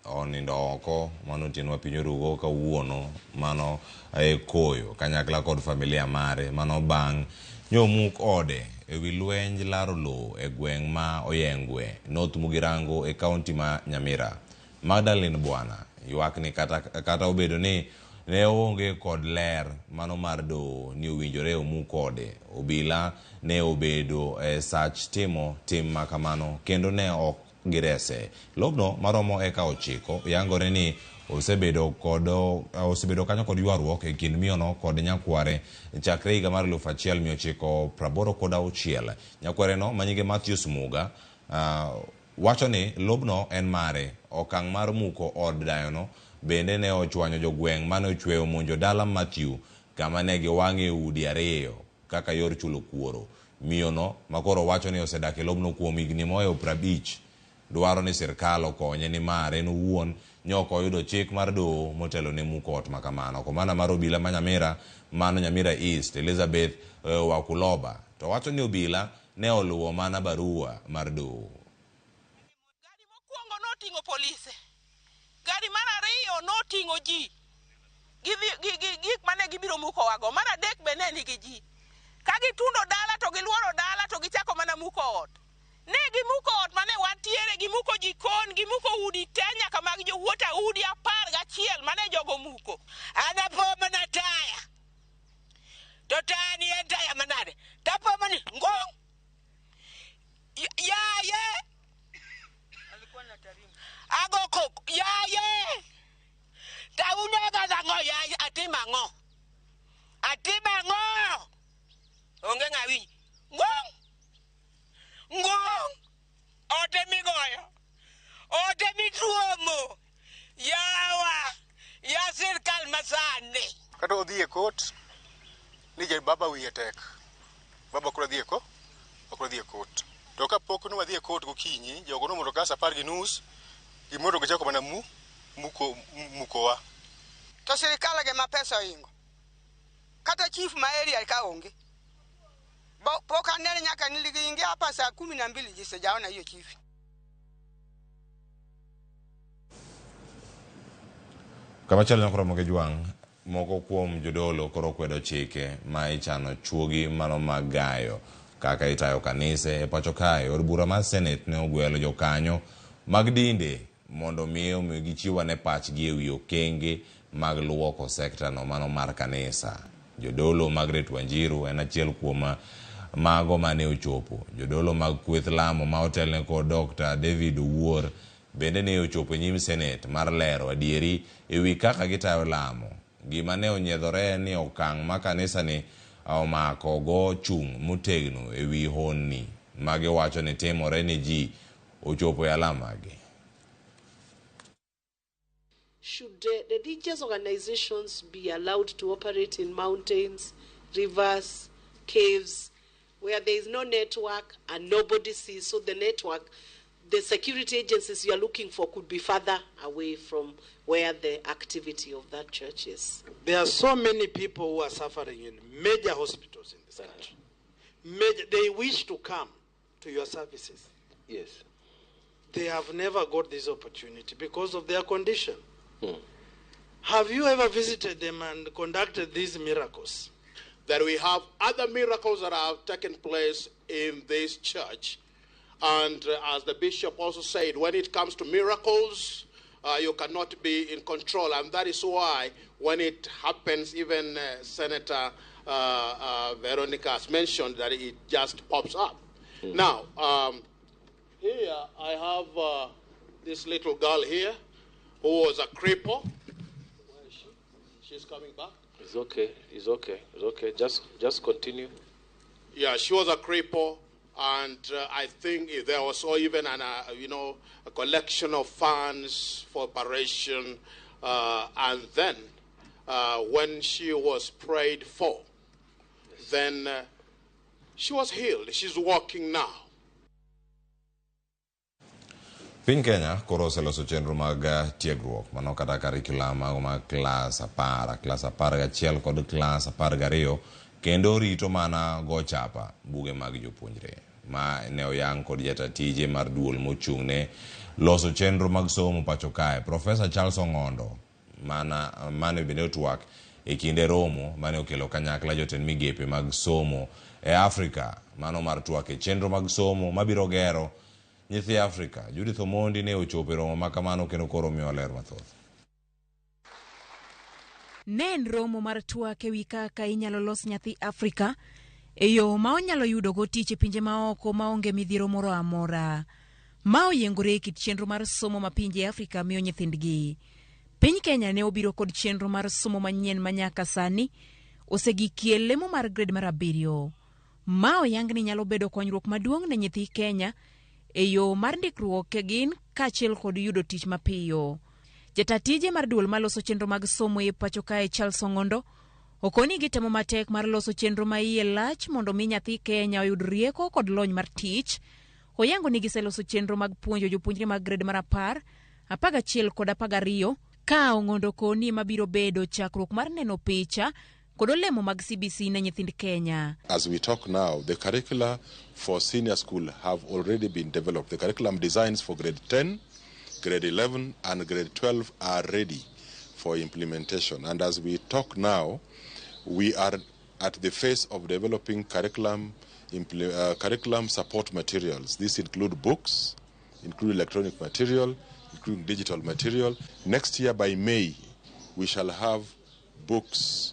onindo oko mano otieno ma piny orugo kawuono mano e koyo kanyakla kod familia mare mano bang' nyomuk ode ewi lwenj laro lowo e gweng' ma Oyengwe, North Mugirango e kaunti ma Nyamira. Magdalene Bwana ywak ni kata obedo ni ne oonge kod ler mano mar doho ni owinjore omuk ode, obila ne obedo e sach timo tim makamano kendo ne ok girese. Lobno maromo eka 9 yangore ni osebedo kanyo kod ywaruok e kind miyono kod nyakware chakre higa mar 1986. Nyakwareno manyinge Matthews Muga wacho ni lobno en mare. Okang' mar muko od dayono bende ne ochwanyo jogweng' mane ochweyo monjo dala Matthew kama ne giwang'e udi 2 kaka yor chulo kuoro. Miyono makoro wacho ni osedak e lobno kuom higni mohewo 50 dwaro ni sirkal okonye nimar en owuon nyok oyudo chik mar doho motelo ne muko ot makamano. Komanda mar obila ma Nyamira mano Nyamira East Elizabeth Wakuloba to wacho ni obila ne oluwo mana barua mar doho. Gari mokwongo noting'o polise, gari mar ariyo noting'o ji gi gik mane gibiro mukowago, mar adek be ne nigi ji. Ka gitundo dala to giluoro dala to gichako mana muko ot. Ne gimuko ot mane wantiere, gimuko jikon, gimuko udi te nyaka mag jowuota udi 11 mane jogo muko. An apo mana taya, to taya ni en taya manade? Tapo mani ngong' yaye, ago koko yaye, ta unega nang'o yaye? Atimo ang'o? Atimo ang'o? Onge ng'a winj. Ngong' ngong' ote migoyo, ote mituomo, yawa ya sirkal masani. Kata odhi e kot ni je baba wiye tek, baba koro dhi e ko, ok dhi e kot. To kapok ne wadhi e kot gokinyi, jogo nomondo ka 10:30 gimondo gichako mana mukowa. To sirkal ge ma pesa oingo, Kata chief ma area ka onge. Pok anene nyaka niliingia hapa saa 12 sijaona hiyo chief. Kamachielo nyakoro moke jwang' moko kuom jodolo koro kwedo chike ma ichano chuogi mano mag gayo kaka itayo kanise e pacho kae. Od bura mar Senate ne ogwelo jokanyo mag dinde mondo mi gichiw ane pachgi ewi okenge mag luoko sekta no mano mar kanisa. Jodolo Margaret Wanjiru en achiel kuom mago mane ochopo. Jodolo mag kweth lamo ma otelne kod Dr. David Owuor bende ne ochopo e nyim Senate mar lero adieri ewi kaka gitayo lamo. Gima ne onyiedhore ni okang' ma kanisa ni omako go chung' motegno ewi honni ma giwacho ni timore ni ji ochopo e alamagi. Should the religious organizations be allowed to operate in mountains, rivers, caves, where there is no network and nobody sees? So the network, the security agencies you are looking for could be further away from where the activity of that church is. There are so many people who are suffering in major hospitals in this country. They wish to come to your services. Yes. They have never got this opportunity because of their condition. Have you ever visited them and conducted these miracles? That we have other miracles that have taken place in this church. And as the bishop also said, when it comes to miracles, you cannot be in control. And that is why when it happens, even Senator Veronica has mentioned that it just pops up. Now, here I have this little girl here who was a cripple. Where is she? She's coming back. It's okay. It's okay. It's okay. Just continue. Yeah, she was a cripple, and I think there was even an a collection of funds for operation, and then when she was prayed for, yes, then she was healed. She's walking now. Piny Kenya koro oseloso chenro mag tiegruok mano kata curriculum mago mag klas 10, klas 11 kod klas 12 kendo rito mana go chapa buge mag jopuonjre ma ne oyang kod jata tije mar duol mochung'ne loso chenro mag somo pacho kae Professor Charles Ong'ondo mane bende otwak e kinde romo mane okelo kanyakla jotend migepe mag somo e Afrika mano mar twak e chenro mag somo mabiro gero nyithi Afrika. Judith Omondi ne ochopo e romo ma kamano kendo koro miyo ler mathoth. Ne en romo mar twak ewi kaka inyalo los nyathi Afrika e yo ma onyalo yudogo tich e pinje maoko maonge midhiero moro amora. Ma oyiengore e kit chenro mar somo ma pinje Afrika miyo nyithindgi. Piny Kenya ne obiro kod chenro mar somo manyien ma nyaka sani osegikie lemo mar grade mar 7. Ma oyang ni nyalo bedo konyruok maduong' ne nyithi Kenya e yo mar ndikruok gin kaachiel kod yudo tich mapiyo. Jata tije mar duol maloso chenro mag somo e pacho kae Charles Ong'ondo okoni gitemo matek mar loso chenro ma iye lach mondo mi nyathi Kenya oyud rieko kod lony mar tich. Oyango ni giseloso chenro mag puonjo jopuonjre mag grade mar 10, 11 kod 12 ka Ong'ondo koni mabiro bedo chakruok mar neno picha kod olemo mag CBC ne nyithind Kenya. As we talk now, the curricula for senior school have already been developed. The curriculum designs for grade 10, grade 11 and grade 12 are ready for implementation. And as we talk now, we are at the phase of developing curriculum support materials. These include books, include electronic material, including digital material. Next year by May, we shall have books,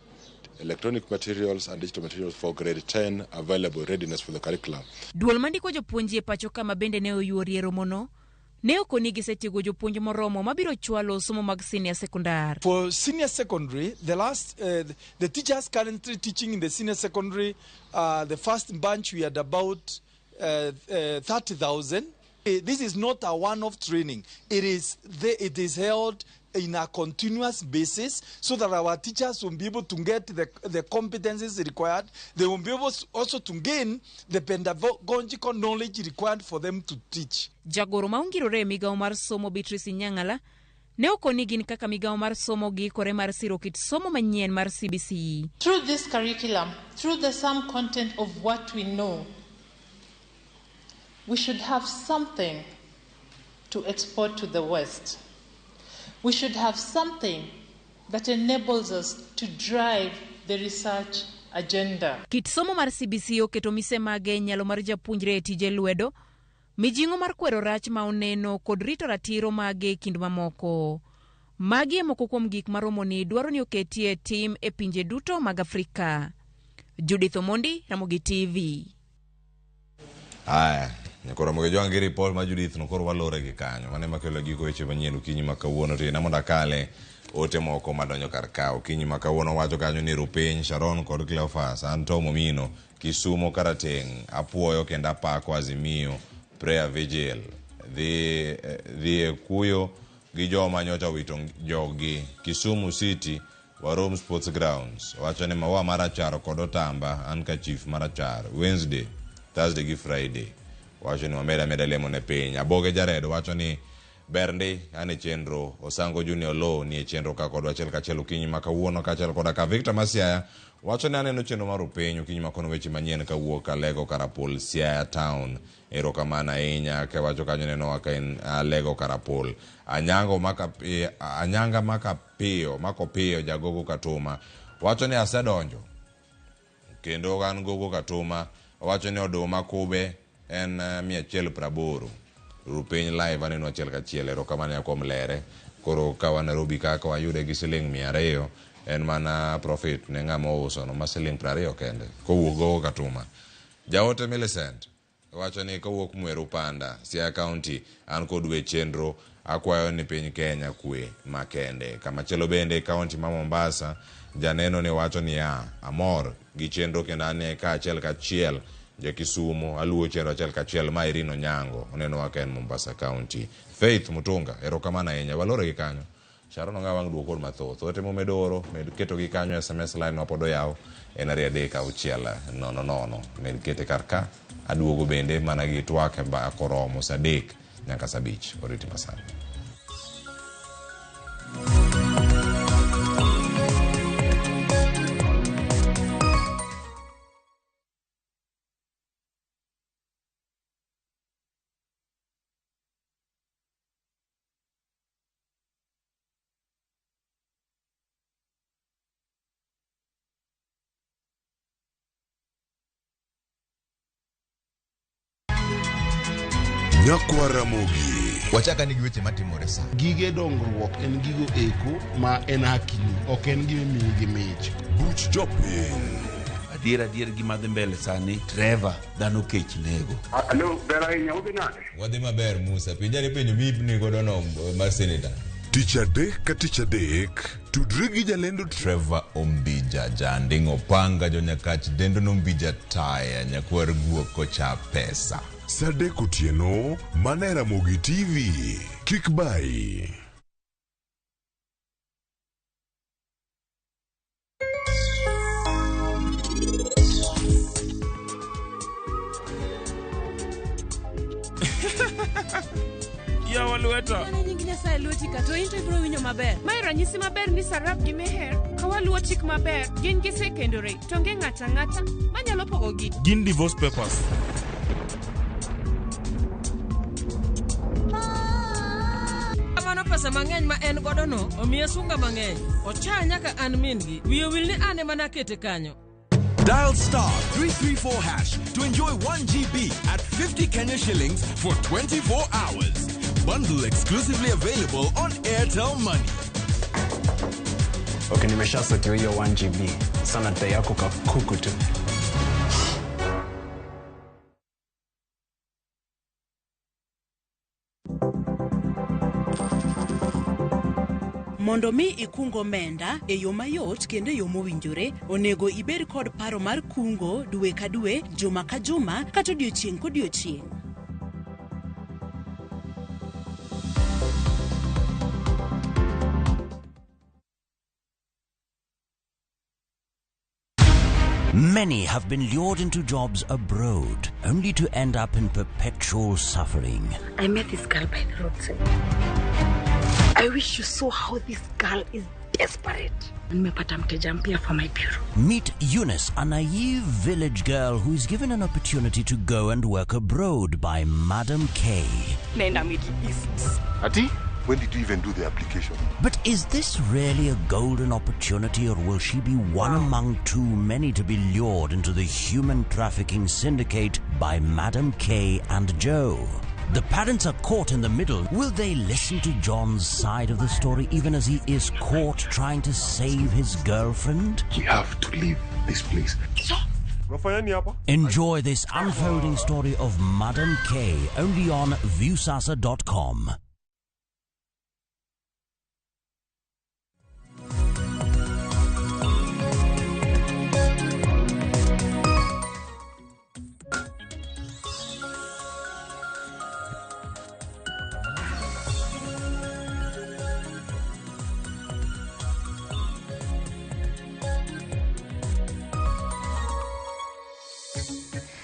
electronic materials and digital materials for grade 10 available, readiness for the curriculum. Duol mandiko jopuonj e pacho kama bende ne oyuori e romono ne okoni gisetiego jopuonj moromo mabiro chwalo somo mag senior secondary. For senior secondary, the teachers currently teaching in the senior secondary, the first bunch we had about 30,000. This is not a one-off training. It is held in a continuous basis so that our teachers will be able to get the competencies required. They will be able also to gain the pedagogical knowledge required for them to teach. Jagoro maungirore e migawo mar somo Beatrice Nyang'ala Ne okoni gin kaka migawo mar somo giikore mar siro kit somo manyien mar CBC. Through this curriculum, through the sum content of what we know, we should have something to export to the West. We should have something that enables us to drive the research agenda. Kit somo mar CBC oketo mise mage e nyalo mar japuonjre e tije lwedo, mijing'o mar kwero rach ma oneno kod rito ratiro mage e kind mamoko. Magi e moko kuom gik ma romoni dwaro ni oketie tim e pinje duto mag Afrika. Judith Omondi, Ramogi TV. Aya, nyakoro Ramogi Jwang' gi ripot ma Judith no koro walore gi kanyo. Mano ema kelo giko weche manyien okinyi ma kawuono to yie mondo akale ote moko madonjo kar ka okinyi ma kawuono wacho kanyo ni Rupiny, Sharon kod Cleophas, an Tom Omino, Kisumo Karateng', apuoyo kendo apako Azimio Prayer Vigil. Dhi dhi e kuyo gi joma nyocha owito joggi Kisumu City Warom Sports Grounds. Owacho ni maua marachar kod otamba an ka chief marachar Wednesday, Thursday gi Friday. Owacho ni wamed ameda lemo ne piny. Aboge Jared wacho ni ber ndi an e chenro. Osango Junior Law ni e chenro ka kodwa achiel kachiel okinyi ma kawuono kaachiel koda ka Victor Masiaya wacho ni aneno chenro mar Upiny okinyi ma kono weche manyien kawuok Alego Karapol Siaya Town. Erokamano ahinya kewacho kanyo nenowa ka en Alego Karapol. Anyango maka Anyanga maka piyo mako piyo Jagogo Katuma wacho ni asedonjo kendo an Gogo Katuma wacho ni oduma kube en 180. Rupiny live aneno achiel kachiel erokamano kuom lere. Koro ka wan Nairobi kaka wayude gi siling 200 en mana profit ne ng'ama ouso no ma siling 20 kende kowuok Gogo Katuma. Jaote Millicent wacho ni kowuok Mweru Panda, Siaya County, an kod we chenro akwayo ni piny Kenya kwe makende. Kamachielo bende kaunti ma Mombasa, janeno ni wacho niya, amor gi chenro kendo ane ka achiel kachiel ja Kisumo aluwo chenro achiel kachiel ma Irene Onyango onenowa ka en Mombasa County. Faith Mutunga, erokamano ahinya. Walore gi kanyo. Sharon Ong'awa wang' duoko mathoth. Ote momedo oro, med ketogi kanyo SMS line ma pod oyaw en 2 3 6 0 0. Med kete kar ka. Aduogo bende mana gi twak e koromo saa 3 nyaka saa 5. Oriti masani. Nyakwa Ramogi. Wachaka ni gi weche matimore sa. Gige dongruok en gigo eko ma en hakini, ok en gima imiyi gi mich. Buch jopiny. Adier adier gima dhi mbele sani, Trevor, dhano kech nego. Alo, ber ahinya, udhi nade? Wadhi maber Musa. Penja ni penjo mipni godo no mar senator. Tich adek ka tich adek, tudri gi jalendo Trevor Ombija, Janding Opanga, Jonyakach, Dendo Nombija Taya, Nyakwar Guok kocha pesa. Saa 3 otieno, mana e Ramogi TV. Kik bayi. Yawa lweta. Mana nying Nyasaye lweti ka to in to ibiro winjo maber. Mae ranyisi maber ni Sarab gi Meher ka waluwo chik maber, gin gisekendore to onge ng'ato ang'ata manyalo pogogi. Gin divorce papers. Kamano pesa mang'eny ma en godo no omiye sunga mang'eny. Ocha nyaka an min-gi. Wiye wil ni an ema nakete kanyo. Dial star 334 hash to enjoy 1 GB at 50 Kenya shillings for 24 hours. Bundle exclusively available on Airtel Money. Okay, nimeshasotiwa hiyo 1 GB. Sana dai yako kakuku tu. Mondo mi ikung omenda e yo mayot kendo e yo mowinjore, onego ibed kod paro mar kungo dwe ka dwe, juma ka juma, kata odiochieng' kodiochieng'. Many have been lured into jobs abroad, only to end up in perpetual suffering. I met this girl by the roadside. I wish you saw how this girl is desperate. Nimepata mteja mpya for my bureau. Meet Eunice, a naive village girl who is given an opportunity to go and work abroad by Madam K. Naenda Middle East. Ati, when did you even do the application? But is this really a golden opportunity, or will she be one among too many to be lured into the human trafficking syndicate by Madam K and Joe? The parents are caught in the middle. Will they listen to John's side of the story even as he is caught trying to save his girlfriend? We have to leave this place. Unafanya nini hapa? Enjoy this unfolding story of Madam K only on Viusasa.com.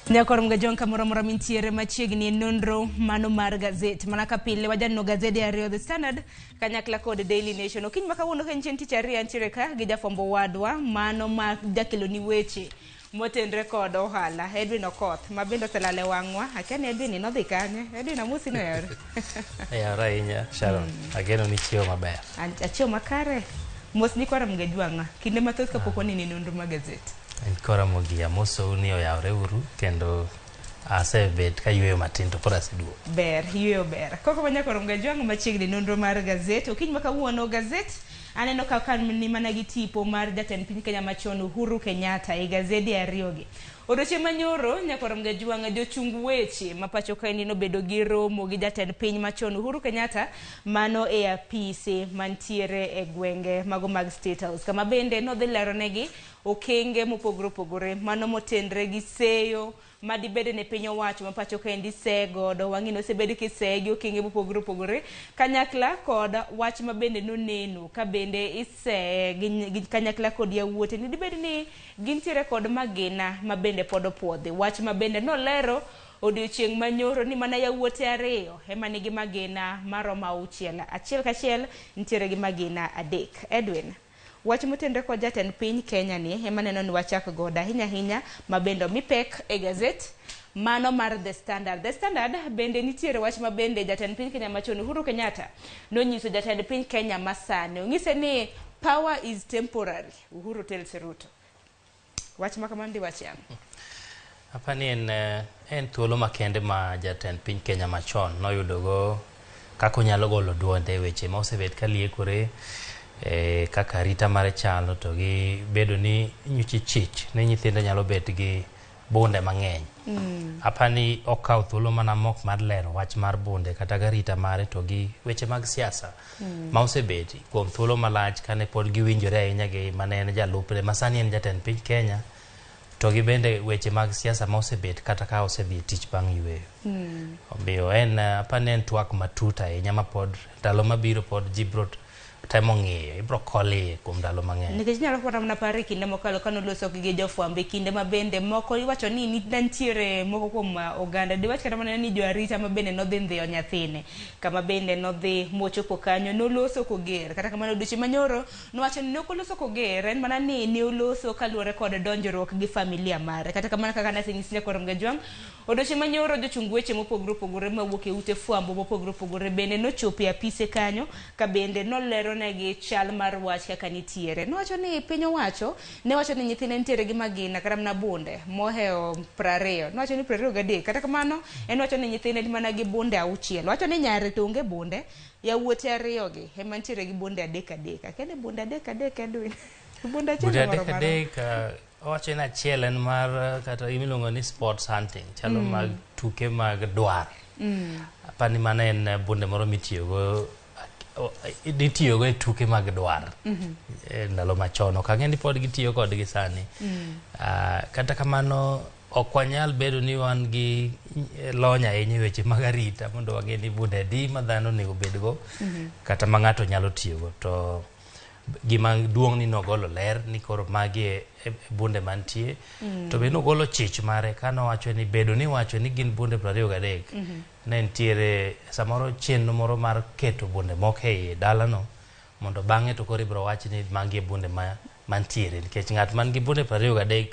Nyakor Mgajong kamoro amora mintiere machiegni e nonro mano mar gazet. Mana ka pile wajaneno gazede ariyo, The Standard kanyakla kod Daily Nation. Okinyi ma kawuono ka en chieng' tich ariyo antiere ka gi jafwambo wadwa mano ma jakeloni weche motenre kod ohala, Edwin Okoth, ma bende oselal e wang'wa. Akia ni Edwin nodhi kanye. Edwin amosi noyore. Oyawore ahinya Sharon, ageno ni ichiewo maber. Achiewo makare. Mos nyikwa Ramogi Ajwang'a. Kinde mathoth kapok waneno nonro mar gazet. En kora Ramogi, amosou ni oyawore uru kendo asebet kayueyo matin to koro aseduogo. Ber, yueyo ber. Koko ma nyakor Ramogi Ajwang'a machiegni nonro mar gazet. Okinyi ma kawuono gazet aneno ka ni mana gi tipo mar jatend piny Kenya machon Uhuru Kenyatta e gazede ariyogi. Odiochieng' manyoro nyakor Ramogi Ajwang'a jochung weche ma pacho kaendi nobedo gi romo gi jatend piny machon Uhuru Kenyatta mano e apise mantiere e gwenge mago mag State House, kama bende nodhi leronegi okenge mopogore opogore mano motenre gi seyo madibede ne piny owacho ma pacho kaendi see godo. Wang'e ni osebed kiseye gi okenge mopogore opogore kanyakla kod wach ma bende noneno ka bende iseye gi kanyakla kod yawuote ni dibed ni gintiere kod magina ma bende pod opuodhi. Wach ma bende nolero odiochieng' manyoro ni mana yawuote ariyo ema nigi magina maromo auchiel, achiel kachiel nitiere gi magina adek. Edwin, wach motenre kod jatend piny Kenya ni ema neno ni wachak godo ahinya ahinya ma bende omi pek e gazet mano mar The Standard. The Standard bende nitiere wach ma bende jatend piny Kenya machon Uhuru Kenyatta nonyiso jatend piny Kenya masani. Onyise ni power is temporary, Uhuru tells Ruto. Wach ma kamano diwach ang'o? Apani en thuolo makende ma jatend piny Kenya machon noyudogo kaka onyalo golo duonde e weche ma osebet ka liekore, kaka arita mare chalo to gi bedo ni nyocha chich ni nyithindo nyalo bet gi bunde mang'eny. Apani okawo thuolo mana mok mar lero wach mar bunde kata gi arita mare to gi weche mag siasa ma osebet kuom thuolo malach kane pod giwinjore ahinya gi mane en jalupne ma sani en jatend piny Kenya, to gi bende weche mag siasa ma osebet kata ka osedhi e tich bang' yueyo. Omiyo en apani en twak matut ahinya ma pod ndalo mabiro pod ji biro temo ng'iyo, ibiro kol iye kuom ndalo mang'eny. Nikech inyalo kata mana paro e kinde mokalo kanoloso gi jofwambo e kinde ma bende moko iwacho ni nitiere moko kuom oganda diwach kata mana ni jo arita ma bende nodhi ndhiyo nyathine kama bende nodhi mochopo kanyo noloso koger. Kata kamano odiochieng' manyoro nowacho ni ne ok oloso koger, en mana ni ne oloso kaluwore kod donjruok gi familia mare. Kata kamano kaka nasenyisi nyakor Ramogi Ajwang', odiochieng' manyoro jochung weche mopogore opogore mawuok e ute fwambo mopogore opogore bende nochopo e apise kanyo ka bende nolero negi chal mar wach kaka nitiere. Nowacho ni piny owacho ne wacho ni nyithinde nitiere gi magina kata mana bunde mohewo 20. Nowacho ni 23. Kata kamano en wacho ni nyithinde ni mana gi bunde auchiel. Owacho ni nyare to onge bunde, yawuote ariyo gi ema nitiere gi bunde adek adek. Akia ni bunde adek adek Edwin. Bunde achiel Bunde moro adek moro. adek, owacho ni achiel en mar kata imiluongo ni sports hunting, chalo mag tuke mag dwar. Apani mano en bunde moro mitiyogo nitiyogo e tuke mag dwar e ndalo machon. Ok ang'e ni pod gitiyo kodgi sani. Kata kamano ok wanyal bedo ni wan gi lony ahinya e weche mag arita mondo wang'e ni bunde adi ma dhano onego bedgo kata ma ng'ato nyalo tiyogo. To gima duong' ni nogolo ler ni koro magi e bunde mantie. To be nogolo chich mare kanowacho ni bedo ni wacho ni gin bunde 23 ne nitiere samoro chenro moro mar keto bunde moko ei dalano mondo bang'e to koro ibiro wach ni magi e bunde mantiere nikech ng'at man gi bunde 23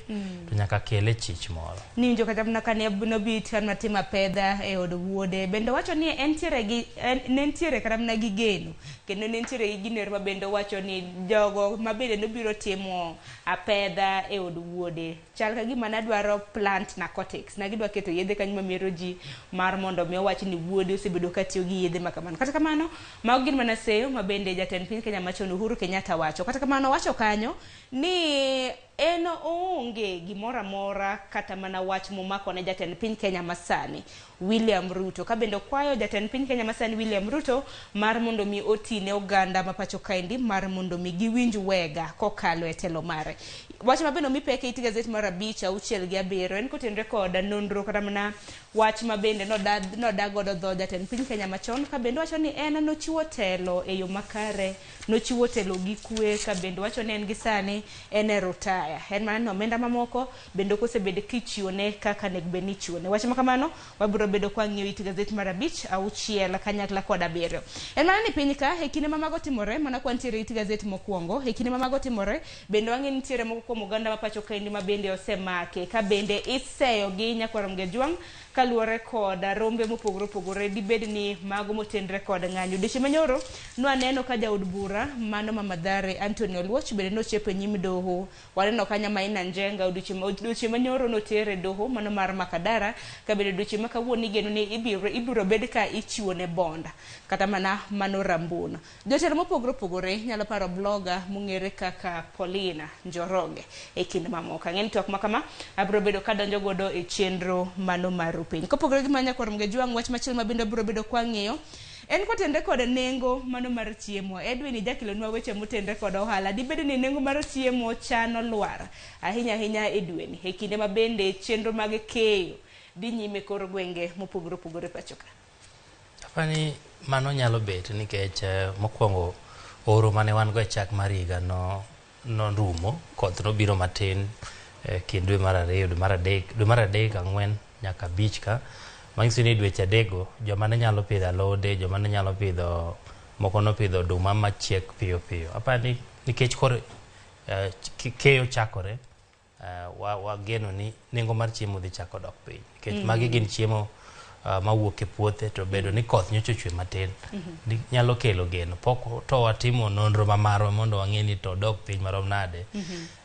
to nyaka kele chich moro. Niwinjo kata mana kane nobit kan matimo apedha e od wuode bende wacho ni entiere gi ne nitiere kata mana gi geno kendo ne nitiere gi gino ma bende wacho ni jogo ma bende nobiro timo apedha e od wuode chal ka gima nadwaro plant narcotics na gidwa keto yedhe kanyo mamero ji mar mondo mi owach ni wuode osebedo ka tiyo gi yedhe ma kamano. Kata kamano mago gin mana seyo ma bende jatend piny Kenya machon Uhuru Kenyatta wacho. Kata kamano wacho kanyo ni en oonge gimoro amora kata mana wach momako ne jatend piny Kenya masani William Ruto, ka bende okwayo jatend piny Kenya masani William Ruto mar mondo mi oti ne oganda ma pacho kaendi mar mondo mi giwinj wega kokalo e telo mare. Wach ma bende omi pek e it gazet mar 5, 6 gi 7 en kotenore kod nonro kata mana wach ma bende noda godo dho jatend piny Kenya machon ka bende wacho ni en nochiwo telo e yo makare, nochiwo telo gi kwe, ka bende wacho ni en gi sani en e rutaya, en mana ni omenda mamoko bende ok osebed kichiwone kaka onego bed ni ichiwone. Wach ma kamano wabiro bedo kwa ng'iyo it gazet mar 5, 6 kanyakla kod 7. En mana ni piny ka e kinde ma mago timore, mana kwa nitiere it gazet mokwongo, e kinde ma mago timore bende wang'e ni nitiere moko kuom oganda ma pacho kaendi ma bende osemake ka bende iseyo gi nyakwar Mgejwang' kaluwore kod rombe mopogore opogore dibed ni mago motenre kod ng'anyo. Odiechieng' manyoro nwaneno ka jaod bura mano ma Mathare Anthony Oluoch bende nochopo e nyim doho. Waneno kanyo Maina Njenga odiechieng' manyoro notere doho mano mar Makadara, ka bende odiechieng' ma kawuono igeno ni ibiro bed ka ichiwone bond kata mana mano Rambun. Jotelo mopogore opogore nyalo paro blogger mong'ere kaka Paulina Njoroge e kind mamoko. Ang'e ni twak ma kama abiro bedo kadonjo godo e chenro mano mar piny. Kopogore gi mano nyakwar Mgejwang', wach machielo ma bende abiro bedo kwang'iyo en kotenre kod nengo mano mar chiemo. Edwin ijakelonwa weche motenre kod ohala. Dibed ni nengo mar chiemo chano lwar ahinya ahinya e dweni e kinde ma bende chenro mag keyo dhi nyime kor gwenge mopogore opogore pacho ka. Apani mano nyalo bet nikech mokwongo oro mane wan go e chak mar higa no norumo, koth nobiro matin kind dwe mar 2, dwe mar 3, dwe mar 3, 4 nyaka 5 ka. Manyiso ni dweche 3 go joma ne nyalo pidho alode, joma ne nyalo pidho moko nopidho oduma machiek piyo piyo. Apani nikech koro keyo chakore, wageno ni nengo mar chiemo dhi chako dok piny nikech magi gin chiemo mawuok e puothe to bedo ni koth nyocha ochwe matin nyalo kelo geno. Pok to watimo nonro ma marwa mondo wang'e ni to dok piny marom nade.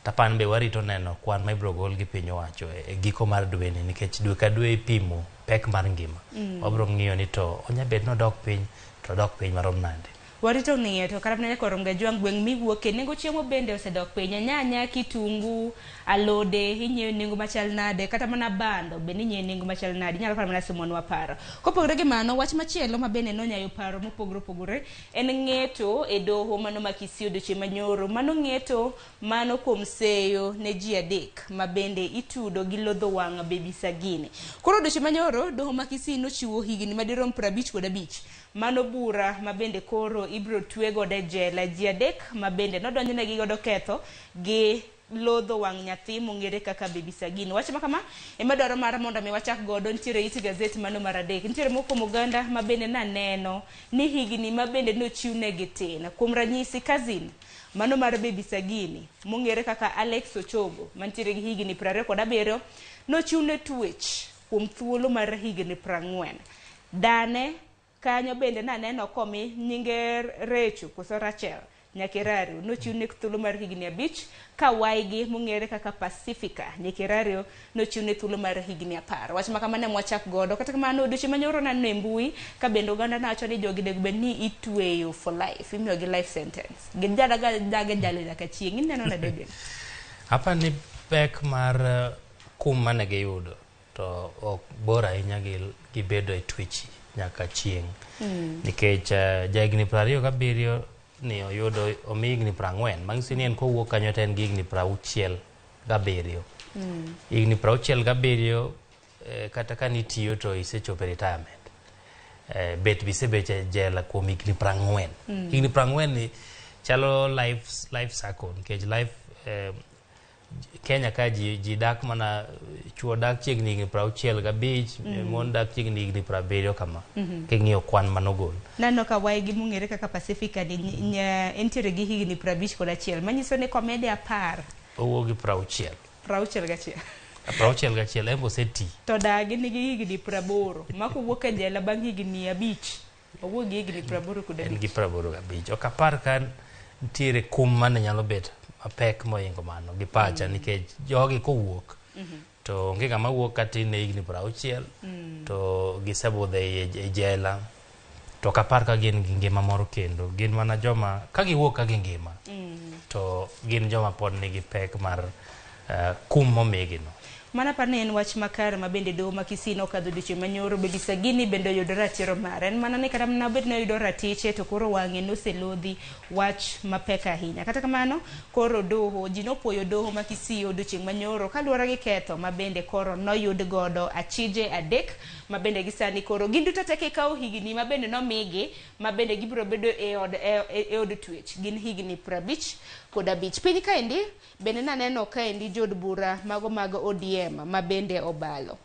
Tapan be warito neno kwan ma ibiro gol gi piny owacho e giko mar dweni nikech dwe ka dwe ipimo pek mar ngima. Wabiro ng'iyo ni to onya bet ni odok piny to odok piny marom nade. Warito ng'iyo to kata mana nyakwar Mgejwang' gweng' miwuoke nengo chiemo bende osedok piny. Nyanya, kitungu, alode inyiewo nengo machal nade, kata mana bando bende inyiewo nengo machal nade, inyalo kata mana somonwa paro. Kopogore gi mano, wach machielo ma bende nonyayo paro mopogore opogore en ng'eto e doho mano ma Kisii odiochieng' manyoro. Mano ng'eto mano kuom seyo ne ji 3 ma bende itudo gi lodho wang' Baby Sagini. Koro odiochieng' manyoro doho ma Kisii nochiwo higni madirom 55 mano bura ma bende koro ibiro twe godo e jela ji 3 ma bende nodonjnegi godo ketho gi lodho wang' nyathi mong'ere kaka Baby Sagini. Wach ma kama ema dwaro mar mondo mi wachak godo. Nitiere it gazet mano mar 3. Nitiere moko kuom oganda ma bende naneno ni higni ma bende nochiwnegi tin. Kuom ranyisi cousin mano mar Baby Sagini mong'ere kaka Alex Ochogo mantiere gi higni 27 nochiwne twech kuom thuolo mar higni 40. Dane kanyo bende naneno komi nyinge Recho koso Rachel Nyakerario nochiwne thuolo mar higni 5 ka waigi mong'ere kaka Pacifica Nyakerario nochiwne thuolo mar higni 10. Wach ma kamano ema wachak godo. Kata kamano odiochieng' manyoro naneno e mbui ka bende oganda nawacho ni jogi onego bed ni itweyo for life, imiyogi life sentence. Gijadaga daga jale nyaka chieng'. Ineno nade Edwin? Apani pek mar kum mane giyudo to ok bor ahinya gi bedo e twech nyaka chieng'. Nikech jahigni 27 ni oyudo omi higni 40, manyiso ni en kowuok kanyo to en gi higni 67. Higni 67 kata ka nitiyo to isechopo e retirement. Bet bisebet e jela kuom higni 40. Higni 40 ni chalo life cycle nikech life Kenya ka ji, ji dak mana chuo dak chiegni higni 65, mon dak chiegni higni 70 kama. King'iyo kwan manogol. Naneno ka waygi mong'ere kaka Pacifica ni entiere gi higni 51, manyiso ni komede 10 Owuok gi 60. 61. 61 en be oseti. To dagi nigi higni 80, ma kowuok e jela bang' higni 5, owuok gi higni 85. En gi 85. Ok apar ka nitiere kum mane nyalo bet mapek mohingo mano gi pacha nikech jogi kowuok to onge ng'ama wuok katin ne higni 60 to gisebudho e jela to ok apar ka gin gi ngima moro kendo. Gin mana joma ka giwuok ka gingima to gin joma pod nigi pek mar kum momigi no. Mano apar ni en wach makare ma bende doho ma Kisii nokadho odiochieng' manyoro. Baby Sagini bende oyudo ratiro mare. En mana ni kata mana obed ni oyudo ratiche to koro wang'e noselodhi wach mapek ahinya. Kata kamano koro doho ji nopuoyo doho ma Kisii odiochieng' manyoro kaluwore gi ketho ma bende koro noyud godo achije 3 ma bende gisani koro gin duto te kikawo higni ma bende nomigi ma bende gibiro bedo e od twech gin higni 55. Piny kaendi bende naneno kaendi jood bura mago mag ODM ma bende obalo.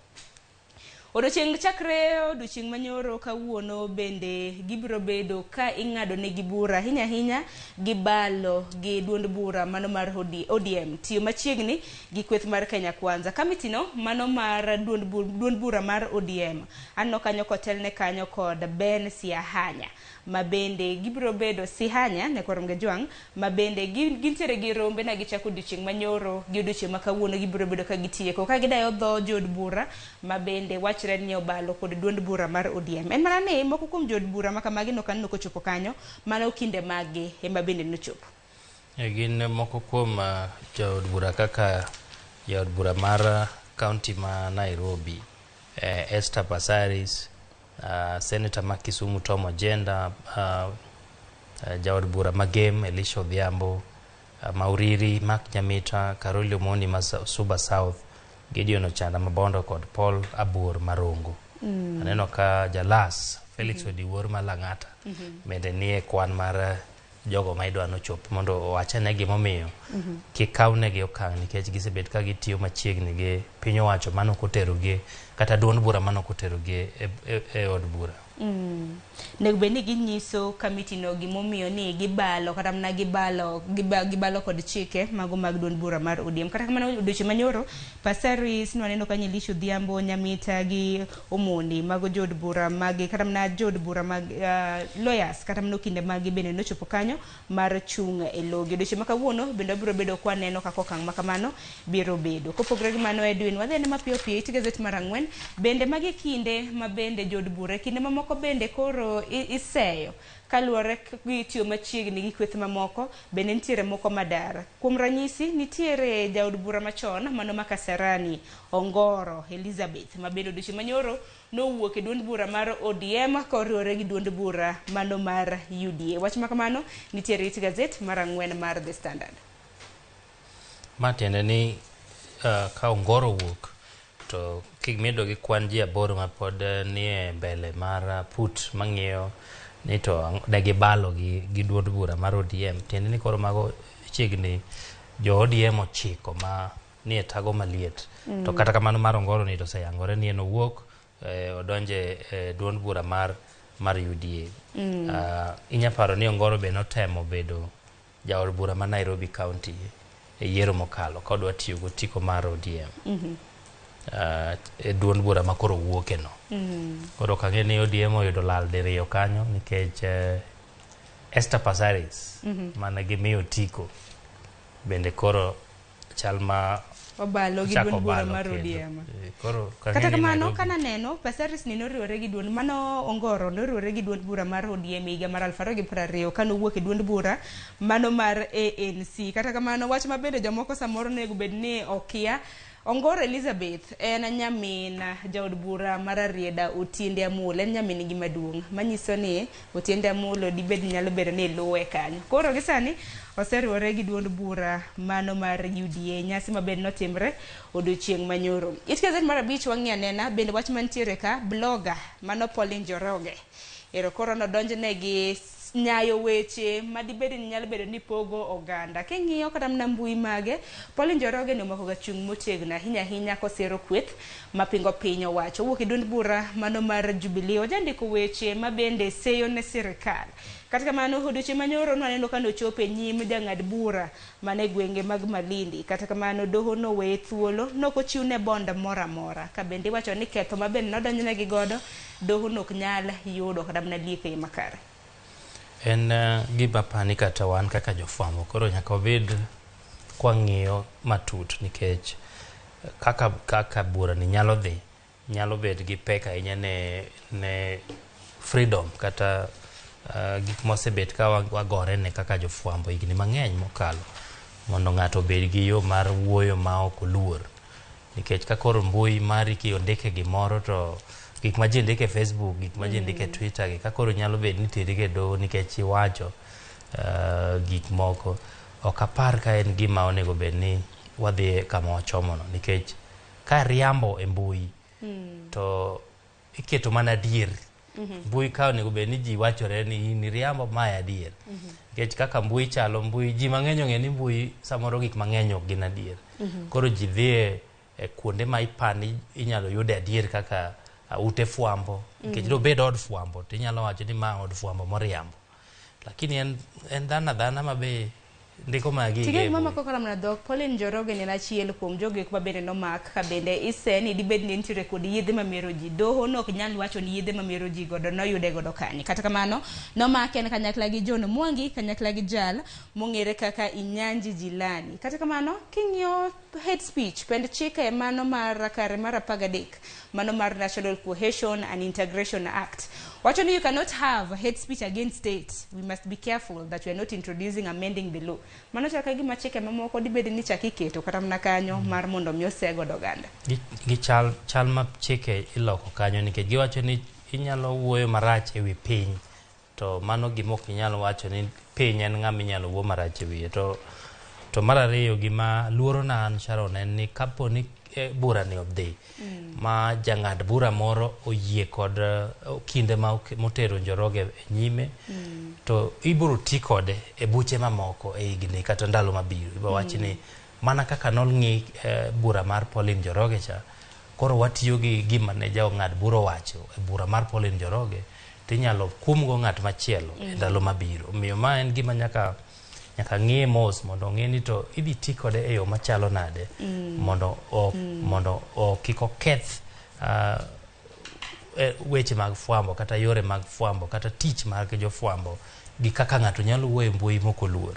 Odiochieng' chakre odiochieng' manyoro kawuono bende gibiro bedo ka ing'ado negi bura ahinya ahinya gi balo gi duond bura mano mar ODM tiyo machiegni gi kweth mar Kenya Kwanza. Kamiti no mano mar duond bura mar ODM aneno kanyo kotelne kanyo kod Ben Siahanya ma bende gibiro bedo Sihanya nyakwar Mgajwang' ma bende gintiere gi rombe na gichako odiochieng' manyoro gi odiochieng' ma kawuono gibiro bedo ka gitieko ka gidayo dho jood bura ma bende wachre ni obalo kod duond bura mar ODM. En mana ni moko kuom jood bura ma kamagi nok aneno kochopo kanyo, mano kinde maggi ema bende nochopo. Gin moko kuom jood bura kaka jaod bura mar county ma Nairobi, Esther Passaris, Senator ma Kisumu Tom Ojenda, jaod bura ma Gem Elisha Odhiambo, Mauriri Mark Nyamita, Caroli Omondi ma Suba South, Gideon Ochanda Mabondo kod Paul Abuor Marongo. Aneno ka Jalas Felix Odiwuor ma Lang'ata bende nie kwan mar jogo ma idwa nochop mondo owachane gimomiyo kik kawnegi okang' nikech gisebet ka gitiyo machiegni gi piny owacho mano koterogi kata duond bura mano koterogi e od bura. Nego bed ni ginyiso kamiti no gimomiyo ni gibalo kata mana gibalo kod chike mago mag duond bura mar ODM. Kata kamano odiochieng' manyoro Passaris nwaneno ka Elisha Odhiambo, Nyamita gi Omondi mago jood bura magi kata mana jood bura mag lawyers kata mana okinde magi bende nochopo kanyo mar chung' e logi. Odiochieng' ma kawuono bende wabiro bedo kwa neno kaka okang' ma kamano biro bedo. Kopogore gi mano Edwin, wadhi ane mapiyo piyo it gazet mar 4 bende magi kinde ma bende jood bura kinde mamoko bende koro iseyo kaluwore gi tiyo machiegni gi kweth mamoko bende nitiere moko madar. Kuom ranyisi nitiere jaod bura machon mano ma Kasarani Ongoro Elizabeth ma bende odiochieng' manyoro nowuok e duond bura mar ODM koriwore gi duond bura mano mar UDA. Wach ma kamano nitiere it gazet mar 4 mar The Standard. Ma tiende ni ka Ongoro owuok to kimedo gi kwan ji 8 ma pod nie mbele mar put mang'iyo ni to ne gibalo gi duond bura mar ODM, tiende ni koro mago chiegni jo ODM 9 ma nie tago maliet. To kata kamano mar Ongoro ni to oseyangore ni en owuok odonje duond bura mar UDA. Inya paro ni Ongoro be notemo bedo jaod bura ma Nairobi County e yiero mokalo ka odwa tiyo gi otiko mar ODM. E duond bura ma koro wuoke no. Koro ok ang'e ni ODM oyudo lal diriyo kanyo nikech Esther Passaris mane gimiyo otiko bende koro chal ma obalo gi duond bura mar ODM. Koro kata kamano kananeno Passaris ni noriwore gi duond mano Ongoro noriwore gi duond bura mar ODM higa mar 2020 kanowuok e duond bura mano mar ANC. Kata kamano wach ma bende jomoko samoro onego bed ni okia, Ongoro Elizabeth en nyamin jaod bura mar Rarieda Otiende Amolo, en nyamin gi maduong' manyiso ni Otiende Amolo dibed nyalo bedo ni luwe kanyo. Koro gi sani oseriwore gi duond bura mano mar UDA, nyasi maber notimre odiochieng' manyoro. It gazet mar 5 wang'i anena bende wach mantiere ka blogger mano Pauline Njoroge ero koro nodonjne gi nyayo weche madibed ni nyalo bedo ni pogo oganda. King'iyo kata mana mbui mage, Pauline Njoroge ni omako ga chung' motegno ahinya ahinya kosero kweth mapingo piny owacho. Owuok e duond bura mano mar Jubilee, ojandiko weche mabende seyo ne sirikal. Kata kamano, odiochieng' manyoro nwaneno ka nochopo e nyim jang'ad bura mane gwenge mag Malindi. Kata kamano, doho noweye thuolo, nokochiwne bond moro amora. Ka bende iwacho ni ketho ma bende nodonjnegi godo, doho nok nyal yudo kata mana liek e yo makare. En gima apani kata wan kaka jofwambo koro nyaka wabed kwang'iyo matut nikech kaka bura ni nyalo dhi nyalo bet gi pek ahinya ne freedom kata gik mosebet ka wagore ne kaka jofwambo higni mang'eny mokalo mondo ng'ato obed gi yo mar wuoyo ma ok oluor nikech ka koro mbui mari kiondike gimoro to gik ma ji ndiko e Facebook, gik ma ji ndiko e Twitter gi ka koro nyalo bet ni teri e doho nikech iwacho gik moko ok apar ka en gima onego bed ni wadhi kama wachomono nikech ka riambo e mbui to iketo mana adier. Mbui ka onego bed ni ji wachore ni in riambo, mae adier, nikech kaka mbui chalo, mbui ji mang'eny ong'e ni mbui samoro gik mang'eny ok gin adier. Koro ji dhiye e kuonde ma ipani inyalo yude adier kaka ute fwambo nikech dobed od fwambo to inyalo wacho ni ma od fwambo moriambo, lakini en dhano adhana ma be ndiko mana gige Tige e gima mbui. mako kata mana dhok, Pauline Njoroge ne en achiel kuom jogo eko ma bende nomak ka bende isen dibed ni nitiere kod yedhe mamero ji. Doho no ok nyal wacho ni yedhe mamero ji godo noyude godo kanye. Kata kamano, nomake en kanyakla gi John Mwangi, kanyakla gi jal mong'ere kaka Inyanji Jilani. Kata kamano, king'iyo hate speech, pend chike mano mar kare mar 13, mano mar National Cohesion and Integration Act, wacho ni you cannot have hate speech against state. We must be careful that we are not introducing amending the law. Mano chal ka gima chike mamoko dibed ni chak iketo kata mana kanyo mar mondo mi ose godo oganda. Gi chal ma chike iloko kanyo nikech giwacho ni inyalo wuoyo marach ewi piny to mano gima ok inyal wacho ni piny en ng'ama inyalo wuo marach e wiye. To mar ariyo, gima luoro na an Sharon en ni kapo ni bura ni odhi ma jang'ad bura moro oyie kod kinde ma motero Njoroge e nyime, to ibiro ti kode e buche mamoko e higni kata ndalo mabiro. Ibiro wach ni mana kaka nong'i bura mar Pauline Njoroge cha, koro watiyo gi gima ne jang'ad bura owacho e bura mar Pauline Njoroge tinyalo kumgo ng'at machielo e ndalo mabiro. Omiyo ma en gima nyaka ng'iye mos mondo ong'e ni to idhi ti kode e yo machalo nade mondo kik oketh weche mag fwambo kata yore mag fwambo kata tich mag jofwambo gi kaka ng'ato nyalo wuoyo e mbui mok oluor.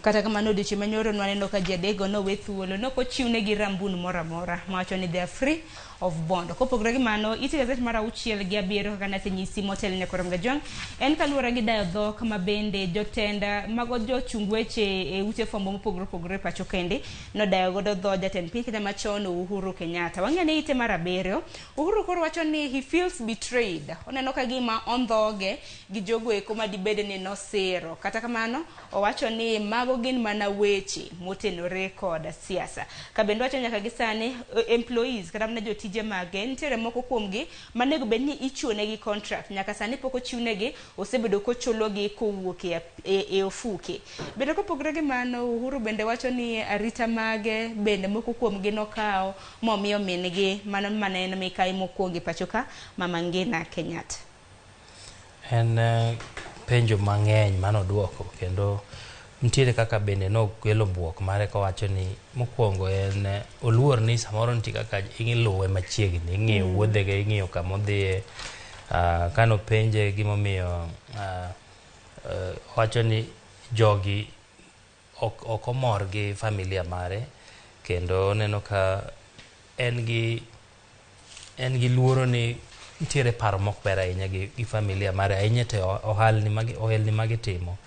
Kata kamano, odiochieng' manyoro nwaneno ka ji adekgo nowe thuolo, nokochiwnegi rambun moro amora mawacho ni they are free of bond. Kopogore gi mano, ite gazet mar 6 gi 7 kaka nasenyisi motelo nyakoro Mgajwang', en kaluwore gi dayo dhok ma bende jotend mago jochung weche e ute fwambo mopogore opogore pacho kende nodayo godo dho jatend piny Kenya machon Uhuru Kenyatta. Wang'eyo ni ite mar 7, Uhuru koro wacho ni he feels betrayed. Oneno ka gima ondhoge gi jogo eko madibed ni nosiro. Kata kamano, owacho ni mago gin mana weche motenore kod siasa. Ka bende wacho nyaka gi sani employees kata mana jotije mage nitiere moko kuomgi manego bed ni ichiwonegi contract nyaka sani pok ochiwnegi, osebedo kochulogi kowuok e ofuke. Bende kopogore gi mano, Uhuru bende wacho ni arita mage bende moko kuomgi nokawo momiyo min-gi mano mane en mikai mokwongo e pacho ka, Mama Ngina Kenyatta. En penjo mang'eny manoduoko kendo nitiere kaka bende nokelo buok mare kowacho ni mokwongo en oluor ni samoro nitie kaka iluwe machiegni, ing'iyo wuodhege, ing'iyo kamodhiye. Kanopenje gimomiyo owacho ni jogi ok omor gi familia mare kendo oneno ka en gi luoro ni nitiere paro mok ber ahinya gi familia mare ahinya to ohelni magitimo.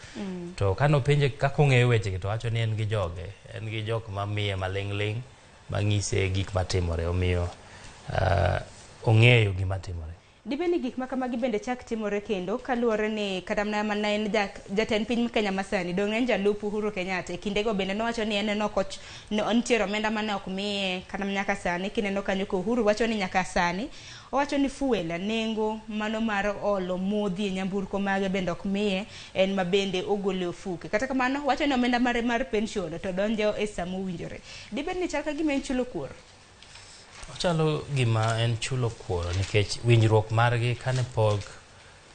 To kanopenje kaka ong'eyo wechegi to owacho ni en gi joge, en gi jok mamiye maling' ling' mang'ise gik matimore, omiyo ong'eyo gima timore. Dibed ni gik ma kamagi bende chak timore kendo kaluwore ni kata mana mana en jatend piny Kenya masani dong' en jalup Uhuru Kenyatta e kindego bende nowacho ni en ne ok nitiere omenda mane ok miye kata nyaka sani kineno kanyo ka Uhuru wacho ni nyaka sani owacho ni fuel nengo mano mar olo modhi e nyamburko mage bende ok miye en ma bende ogolo e ofuke. Kata kamano wacho ni omenda mare mar pension to donjo e sama owinjore. Dibed ni chal ka gima en chulo kuor? Ochalo gima en chulo kuoro nikech winjruok margi kane pok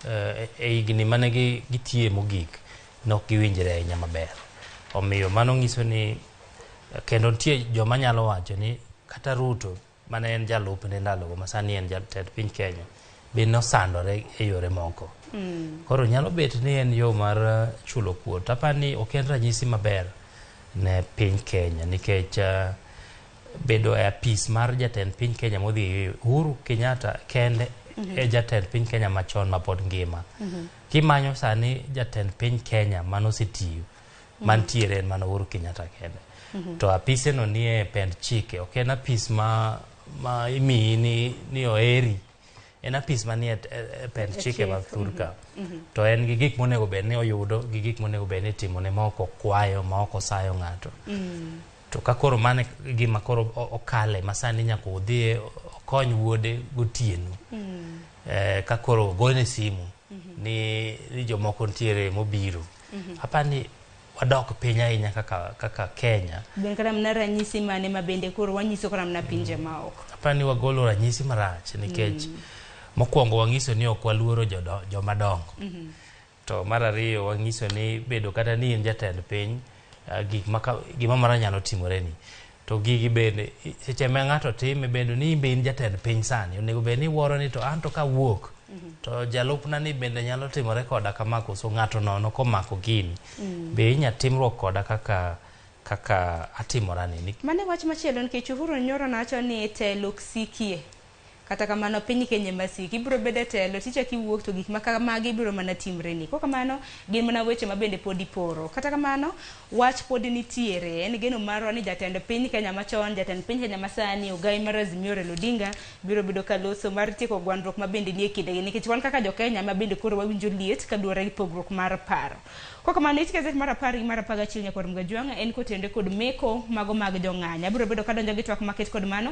e higni mane gitiye mogik nok giwinjre ahinya maber. Omiyo mano nyiso ni kendo nitie joma nyalo wacho ni kata Ruto mane en jalupne ndalogo ma sani en jatend piny Kenya be nosandore e yore moko. Koro nyalo bet ni en yo mar chulo kuor. To aparo ni ok en ranyisi maber ne piny Kenya nikech bedo e apis mar jatend piny Kenya modhi e yueyo Uhuru Kenyatta kende e jatend piny Kenya machon ma pod ngima. Kimanyo sani jatend piny Kenya manosetiyo mantiere en mana Uhuru Kenyatta kende. To apise no nie pend chike, ok en apis ma imiyi ni oheri. En apis manie e pend chike mag thur ka. To en gi gik monego bed ni oyudo, gi gik monego bed ni itimone ma ok okwayo, ma ok osayo ng'ato. To ka koro mano e gima koro okale ma sani nyaka odhi okony wuode gotieno. Ka koro ogone simu ni jomoko nitiere mobiro. Aparo ni wadok piny ahinya kaka Kenya. Ben kata mana ranyisi mane ma bende koro wanyiso kata mana pinje maoko. Aparo ni wagolo ranyisi marach nikech mokwongo wang'iso ni ok waluoro joma dongo. To mar ariyo wang'iso ni bedo kata ni in jatend piny gima mara nyalo timoreni. To gigi bende seche ma ng'ato time bende ni in be in jatend piny sani onego bed ni iwuoro ni to an to kawuok to jalupna ni bende nyalo timore koda kama koso ng'ato nono komako gini. Be inya timruok koda kaka atimorani. Mano e wach machielo nikech Uhuru nyoro nowacho ni telo ok sikie. Kata kamano piny Kenya ema siki. Ibiro bedo e telo tichako iwuok to gik ma kamagi biro mana timreni. Kok kamano gin mana weche ma bende pod iporo. Kata kamano wach pod nitiere. En geno marwa ni jatend piny Kenya machon, jatend piny Kenya masani, ogai mar Azimio Raila Odinga biro bedo ka loso mar tieko gwandruok ma bende nie kindegi. Nikech wan kaka jo-Kenya ma bende koro wawinjo liet kaluwore gi pogruok mar paro. Kok kamano it gazet mar 10 gi mar 11 nyakwar Mgajwang' en kotende kod meko mago mag jong'anyo. Abiro bedo kadonjo gi twak maket kod mano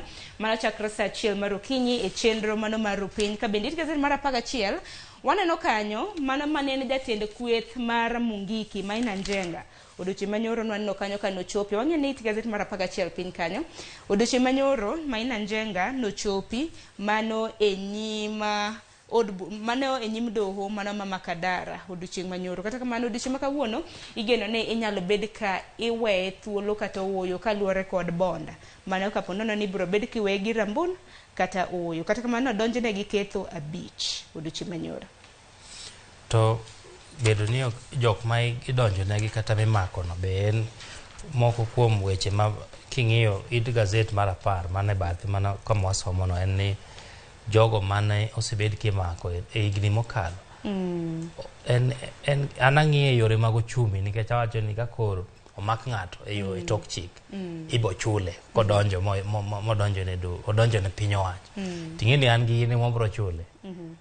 chakre saa 1 mar okinyi e chenro mano mar rupiny. Ka bende it gazet mar 11 waneno kanyo mano mane en jatend kweth mar Mungiki Maina Njenga. Odiochieng' manyoro nwaneno kanyo ka nochopi. Wang'e ni it gazet mar 11 piny kanyo. Odiochieng' manyoro Maina Njenga nochopi mano e nyim mano e nyim doho mano ma Makadara odiochieng' manyoro. Kata kamano odiochieng' ma kawuono igeno ni inyalo bed ka iweye thuolo kata ooyo kaluwore kod bond. Mano kapo nono ni ibiro bed kiweye gi rambun kata ooyo. Kata kamano odonjne gi ketho 5 odiochieng' manyoro. To bedo ni jok ma idonjonegi kata mimako no be en moko kuom weche ma king'iyo it gazet mar 10 mane bathe mana kama wasomo no en ni jogo mane osebed kimako e higni mokalo. En an ang'iye yore mag ochumi nikech awacho ni ka koro omak ng'ato e yo e tok chik ibo chule kodonjo modonjo ne do odonjo ne piny owacho. Ting'e ni an gi in ema wabro chule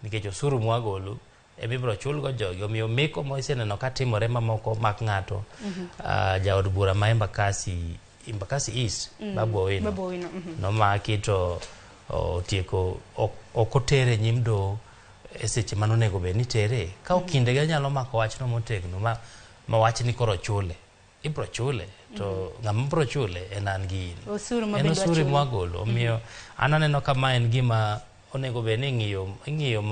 nikech osuru mwagolo ema ibro chulgo jogi. Omiyo meko ma iseneno ka timore mamoko omak ng'ato jaod bura ma Embakasi East Babu Owino nomaki to otieko ok otere nyim doho e seche mane onego bed ni tere. Ka okindege nyalo mako wachno motegno ma wach ni koro chule, ibro chule to ng'ama bro chule en an gi in. En osuru mwagolo. Omiyo an aneno ka ma en gima onego bed ni ing'iyo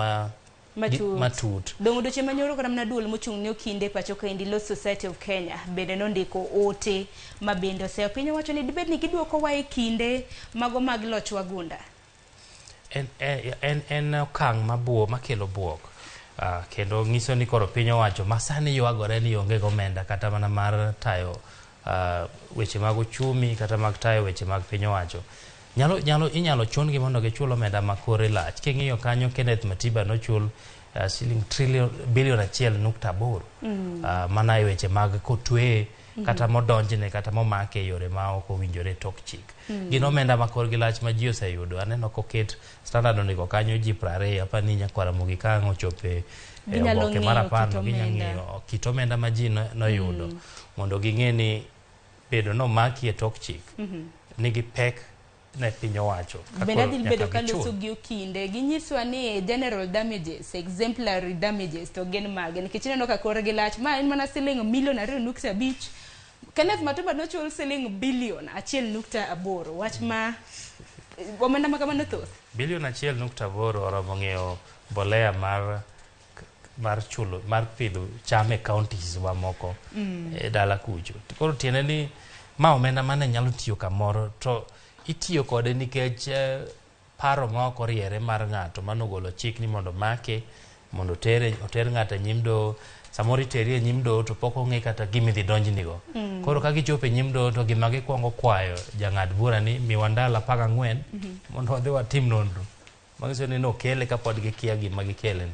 matut. Dong' odiochieng' manyoro kata mana duol mochung' ne okinde pacho kaendi Law Society of Kenya bende nondiko ote ma bende oseyo piny owacho ni dibed ni giduoko wa e kinde mago mag loch wagunda. En okang' makelo buok kendo nyiso ni koro piny owacho ma sani ywagore ni onge gomenda kata mana mar tayo weche mag ochumi kata mag tayo weche mag piny owacho. Inyalo chun gi mondo gichul omenda ma kore lach. King'iyo kanyo Kenneth Matiba nochul siling bilion 1.8 mana e weche mag kotweye Kata modonjne kata momake e yore ma ok owinjore tok chik. Gin omenda ma korgi lach ma ji oseyudo. Aneno koket Standard ondiko kanyo ji 20 apani nyakwar Ramogi ka ang' ochope e Ginyalo oboke mar ng'eyo apar kit no ginyalo omenda. ng'eyo kit omenda ma ji noyudo mondo ging'e ni bedo nomaki e tok chik nigi pek ne piny owacho. Ka Bende koro adhi nyaka bedo ka gichul. loso gi okinde ginyiswa ni general damages, exemplary damages to gin mage nikech ineno ka korgi lach ma en mana siling milion 2.5. Kenneth Matuba nochul siling bilion 1.8 wach ma omenda ma kamano thoth. Bilion 1.8 oromo ng'iewo mbolea mar chulo mar pidho cham e counties wa moko e dala kucho. To Koro tiende ni ma omenda mane nyalo tiyo kamoro to itiyo kode nikech paro ma ok oriere mar ng'ato manogolo chik ni mondo make mondo oter ng'ato e nyim doho. Samoro iteri e nyim doho to pok ong'e kata gima idhi donjnigo. Koro ka gichopo e nyim doho to gima gikwongo kwayo jang'ad bura ni miwa ndalo 14 mondo wadhi watim nonro. Manyiso ni nokele kapod gikia gima gikelene.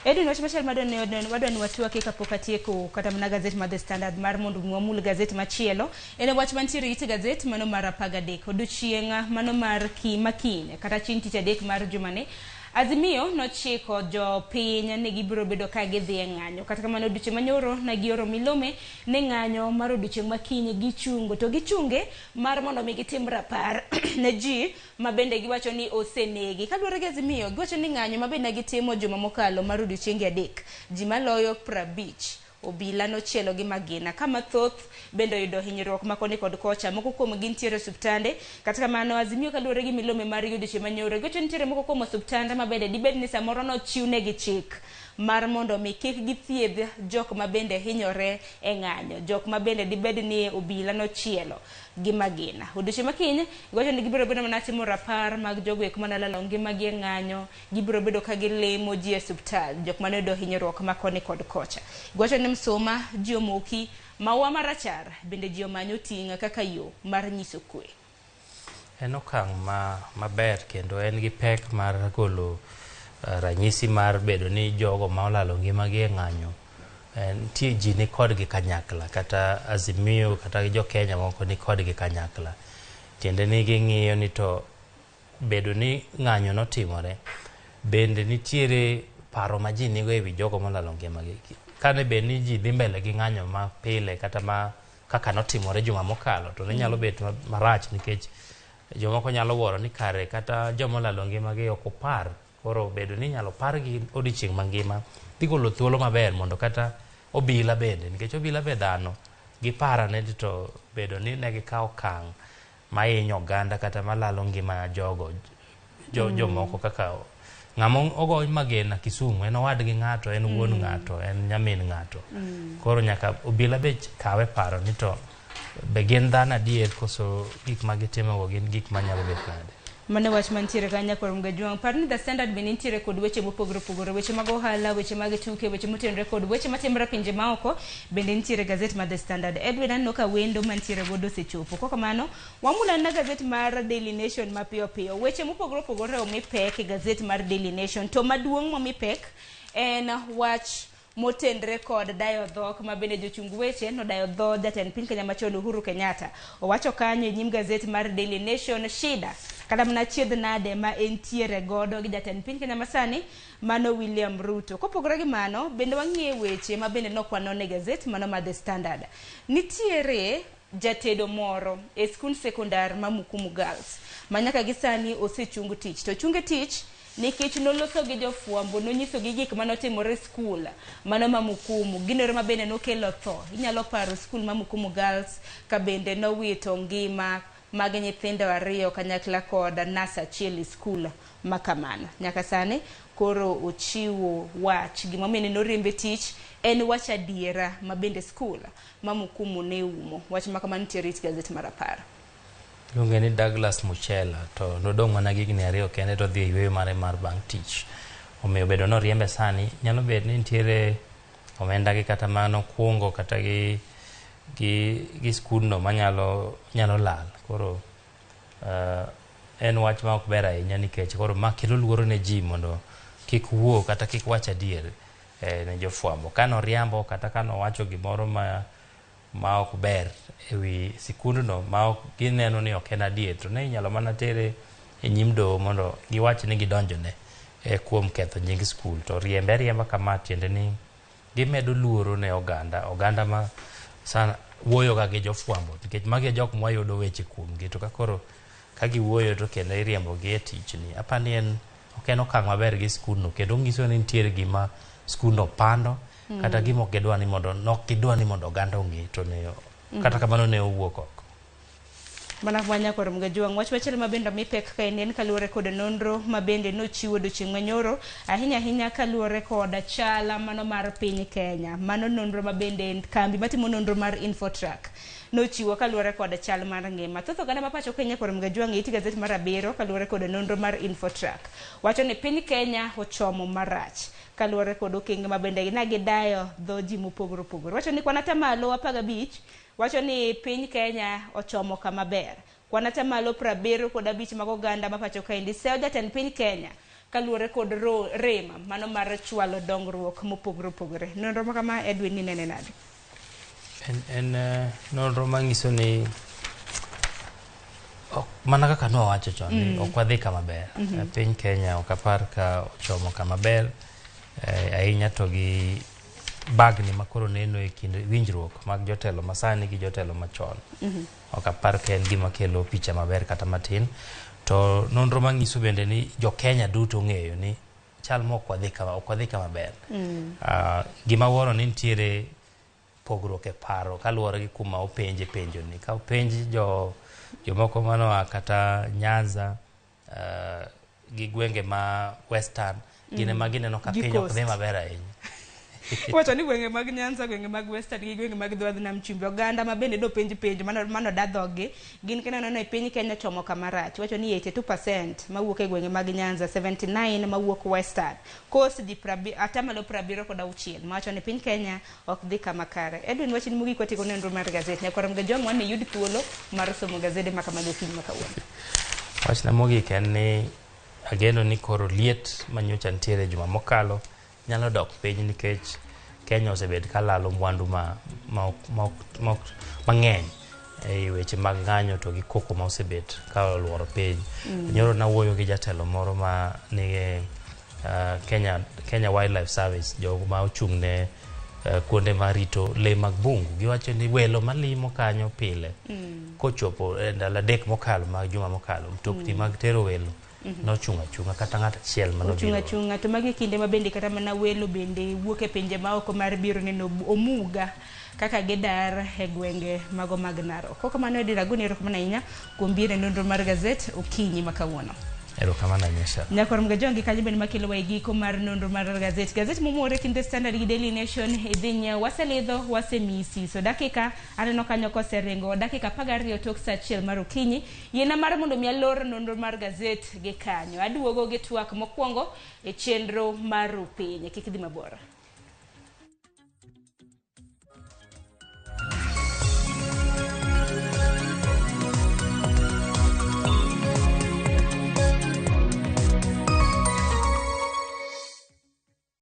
Edwin, wach machielo madwa ni watwaki kapok atieko kata mana gazet mar The Standard mar mondo mi wamul gazet machielo en wach mantiere it gazet mano mar 13 odiochieng' mano mar makiny kata chieng' tich adek mar jumani. Azimio nochiko jopiny ni gibiro bedo ka gidhi e ng'anyo. Kata kamano odiochieng' manyoro ne gioro milome ni ng'anyo mar odiochieng' makiny gichungo to gichunge mar mondo mi gitim rapar ne ji ma bende giwacho ni osenegi. Kaluwore gi Azimio, giwacho ni ng'anyo ma bende gitimo juma mokalo mar odiochienge 3 ji maloyo 50 obila nochielo gi magina kama thoth bende oyudo hinyruok ma koni kod kocha. Moko kuom gi nitiere osuptande. Kata kamano Azimio kaluwore gi milome mar odiochieng' manyoro giwacho ni nitiere moko kuom osuptande ma bende dibed ni samoro nochiwnegi chik mar mondo mi kik githiedh jok ma bende hinyore e ng'anyo, jok ma bende dibed ni obila nochielo gi magina. Odiochieng' makiny giwacho ni gibiro bedo mana timo rapar mag jogo eko mane olalo ngimagi e ng'anyo, gibiro bedo ka gilimo ji e osuptal, jok mane oyudo hinyruok ma koni kod kocha. Giwacho ni msuma ji omoki, maua marachar bende ji omanyo ting' kaka yo mar nyiso kwe. En okang' maber kendo en gi pek mar golo ranyisi mar bedo ni jogo ma olalo ngimagi e ng'anyo nitie ji ni kodgi kanyakla kata Azimio kata jo Kenya moko ni kodgi kanyakla. Tiende ni ging'iyo ni to bedo ni ng'anyo notimore bende nitiere paro ma ji nigo ewi jogo molalo ngimagi. Kane bed ni ji dhi mbele gi ng'anyo ma pile kata ma kaka notimore juma mokalo to ne nyalo bet marach nikech jomoko nyalo wuoro ni kare kata joma olalo ngimagi ok opar. Koro bedo ni inyalo pargi odiochieng' mangima dhi golo thuolo maber mondo kata obila bende nikech obila be dhano giparane ni to bedo ni ne gikawo okang' mahinyo oganda kata malalo ngima jogo jomoko kaka ng'ama ogo magina Kisumu en owadgi ng'ato, en wuon ng'ato, en nyamin ng'ato. Koro nyaka obila be kawe paro ni to be gin dhano adier koso gik ma gitimogo gin gik manyalo bet nade. Mano wach mantiere kanyo nyakwar Mgajwang'. Par ni The Standard bende nitiere kod weche mopogore opogore, weche mag ohala, weche mag tuke, weche motenore kod weche matimore pinje maoko bende nitiere gazet mar The Standard. Edwin, aneno ka wendo mantiere godo osechopo. Kok kamano, wamul anena gazet mar Daily Nation mapiyo piyo. Weche mopogore opogore omi pek e gazet mar Daily Nation. To maduong' momi pek en wach motenre kod dayo dhok ma bende jochung weche nodayo dho jatend piny Kenya machon Uhuru Kenyatta. Owacho kanyo e nyim gazet mar Daily Nation shida kata mana chiedh nade ma entiere godo gi jatend piny Kenya masani mano William Ruto. Kopogore gi mano, bende wang'iye weche ma bende nokwanon e gazet mano mar The Standard. Nitiere jatedo moro e skund sekondar ma Mukumu Girls ma nyaka gi sani osechung tich. To chunge tich nikech noloso gi jofwambo, nonyiso gi gik manotimore e skul mano ma Mukumu, ginero ma bende nokelo tho. Inyalo paro skul ma Mukumu Girls ka bende nowito ngima mag nyithindo 2 kanyakla kod nas achiel e skul ma kamano. Nyaka sani koro ochiwo wach gimomiyo ne noriembe tich en wach adiera ma bende skul ma Mukumu ne umo. Wach ma kamano nitiere e gazet mar 10. Iluonge ni Douglas Muchela to nodong' mana gi higni 2 kende to odhi e yueyo mare mar bang' tich. Omiyo bedo noriembe sani nyalo bet ni nitiere omenda gi kata mano kungo kata gi skundno manyalo nyalo lal. Koro en wach ma ok ber ahinya nikech koro ma kelo luoro ne ji mondo kik wuo kata kik wach adier ne jofwambo. Kano riambo kata kano wacho gimoro ma ma ok ber ewi sikundno ma ok gineno ni ok en adier, to ne inyalo mana tere e nyim doho mondo giwach ni gidonjone kuom ketho nying skul. To riembe ariemba kama tiende ni gimedo luoro ne oganda, oganda ma sana wuoyoga gi jofwambo, nikech magi e jok mwayudo weche kuomgi, to ka koro ka giwuoyo to kendo iriembogi e tich ni apani en ok en okang' maber gi skundno, kendo nyiso ni nitiere gima skundno pando kata gima ok gidwa ni mondo nok gidwa ni mondo oganda ong'e, to ne kata kamano ne owuok oko. Mana manya kor Mgajuang' wach machielo ma bende omi pek kaendi en kaluwore kod nonro ma bende nochiwo odiochieng' manyoro, ahinya ahinya kaluwore kod chala mano mar piny Kenya. Mano nonro ma bende kambi matimo nonro mar Infotrack nochiwo kaluwore kod chal mar ngima. Thoth oganda ma pacho Kenya kor Mgajuang' iti gazet mar 7 kaluwore kod nonro mar Infotrack wacho ni piny Kenya ochomo marach kaluwore kod okenge ma bende ne gidayo dho ji mopogore opogore. Wacho ni kwan atamalo 15 wacho ni piny Kenya ochomo kama ber. Kwan atamalo 75 mag oganda ma pacho kaendi seyo jatend piny Kenya kaluwore kod rem mano mar chwalo dongruok mopogore opogore. Nonro ma kama Edwin ni nene nade? En nonro manyiso ni mana kaka nwawacho chon ni ok wadhi kama ber. Piny Kenya ok apar ka ochomo kama ber, ahinya to gi bagni makoro neno e kind winjruok mag jotelo masani gi jotelo machon. Ok apar ka en gima kelo picha maber kata matin. To nonro manyiso bende ni jo Kenya duto ong'eyo ni chal ma ok wadhi kama ber. Gima wuoro ni nitiere pogruok e paro kaluwore gi kuma openje penjo ni. Ka openj jomoko manoa kata Nyanza, gi gwenge ma Western, gin ema gineno ka piny ok dhi maber ahinya. Wacho ni gwenge mag Nyanza, gwenge mag Western gi gwenge mag dho wadh nam chumbi, oganda ma bende nopenj penjo mano da dhogi, gin kendo neno e piny Kenya chomo kama rach. Wacho ni 82% mawuok e gwenge mag Nyanza, 79 mawuok Western, Coast ji 76% mawacho ni piny Kenya ok dhi kama kare. Edwin, wachni mogik watieko nonro mar gazet. Nyakwar Mgajwang' wan yud thuolo mar somo gazede ma kamago okinyi ma kawuono. Wachna mogik en ni ageno ni koro liet manyocha nitiere juma mokalo nyalo dok piny, nikech Kenya osebet kalalo mwandu mang'eny e weche mag ng'anyo to gi koko ma osebet ka oluoro piny. Nyoro nawuoyo gi jatelo moro ma nie Kenya Wildlife Service, jogo ma ochung' ne kuonde marito lee mag bungu. Giwacho ni welo malimo kanyo pile kochopo ndalo 3 mokalo mag juma mokalo, mtokni mag tero welo nochung' achung'a kata ng'at achiel manobiro. Ochung' achung'a, to magi kinde ma bende kata mana welo bende wuok e pinje maoko mar biro neno omuga kaka gidar e gwenge mago mag Narok. Kok kamano Edwin, agoni erokamano ahinya kuom biro e nonro mar gazet okinyi ma kawuono. Erokamano ahinya Sha. Nyakwar Mgajwang' gi kanyo bende makelowa e giko mar nonro mar gazet. Gazet momore kind The Standard gi Daily Nation idhi nyiewo. Waselidho, wasemiyi siso. Dakika aneno kanyo koseringo dakika 12 tok saa 1 mar okinyi. Yiena mar mondo mi alor nonro mar gazet gi kanyo. Aduogo gi twak mokwongo e chenro mar Rupiny. Kik idhi mabor.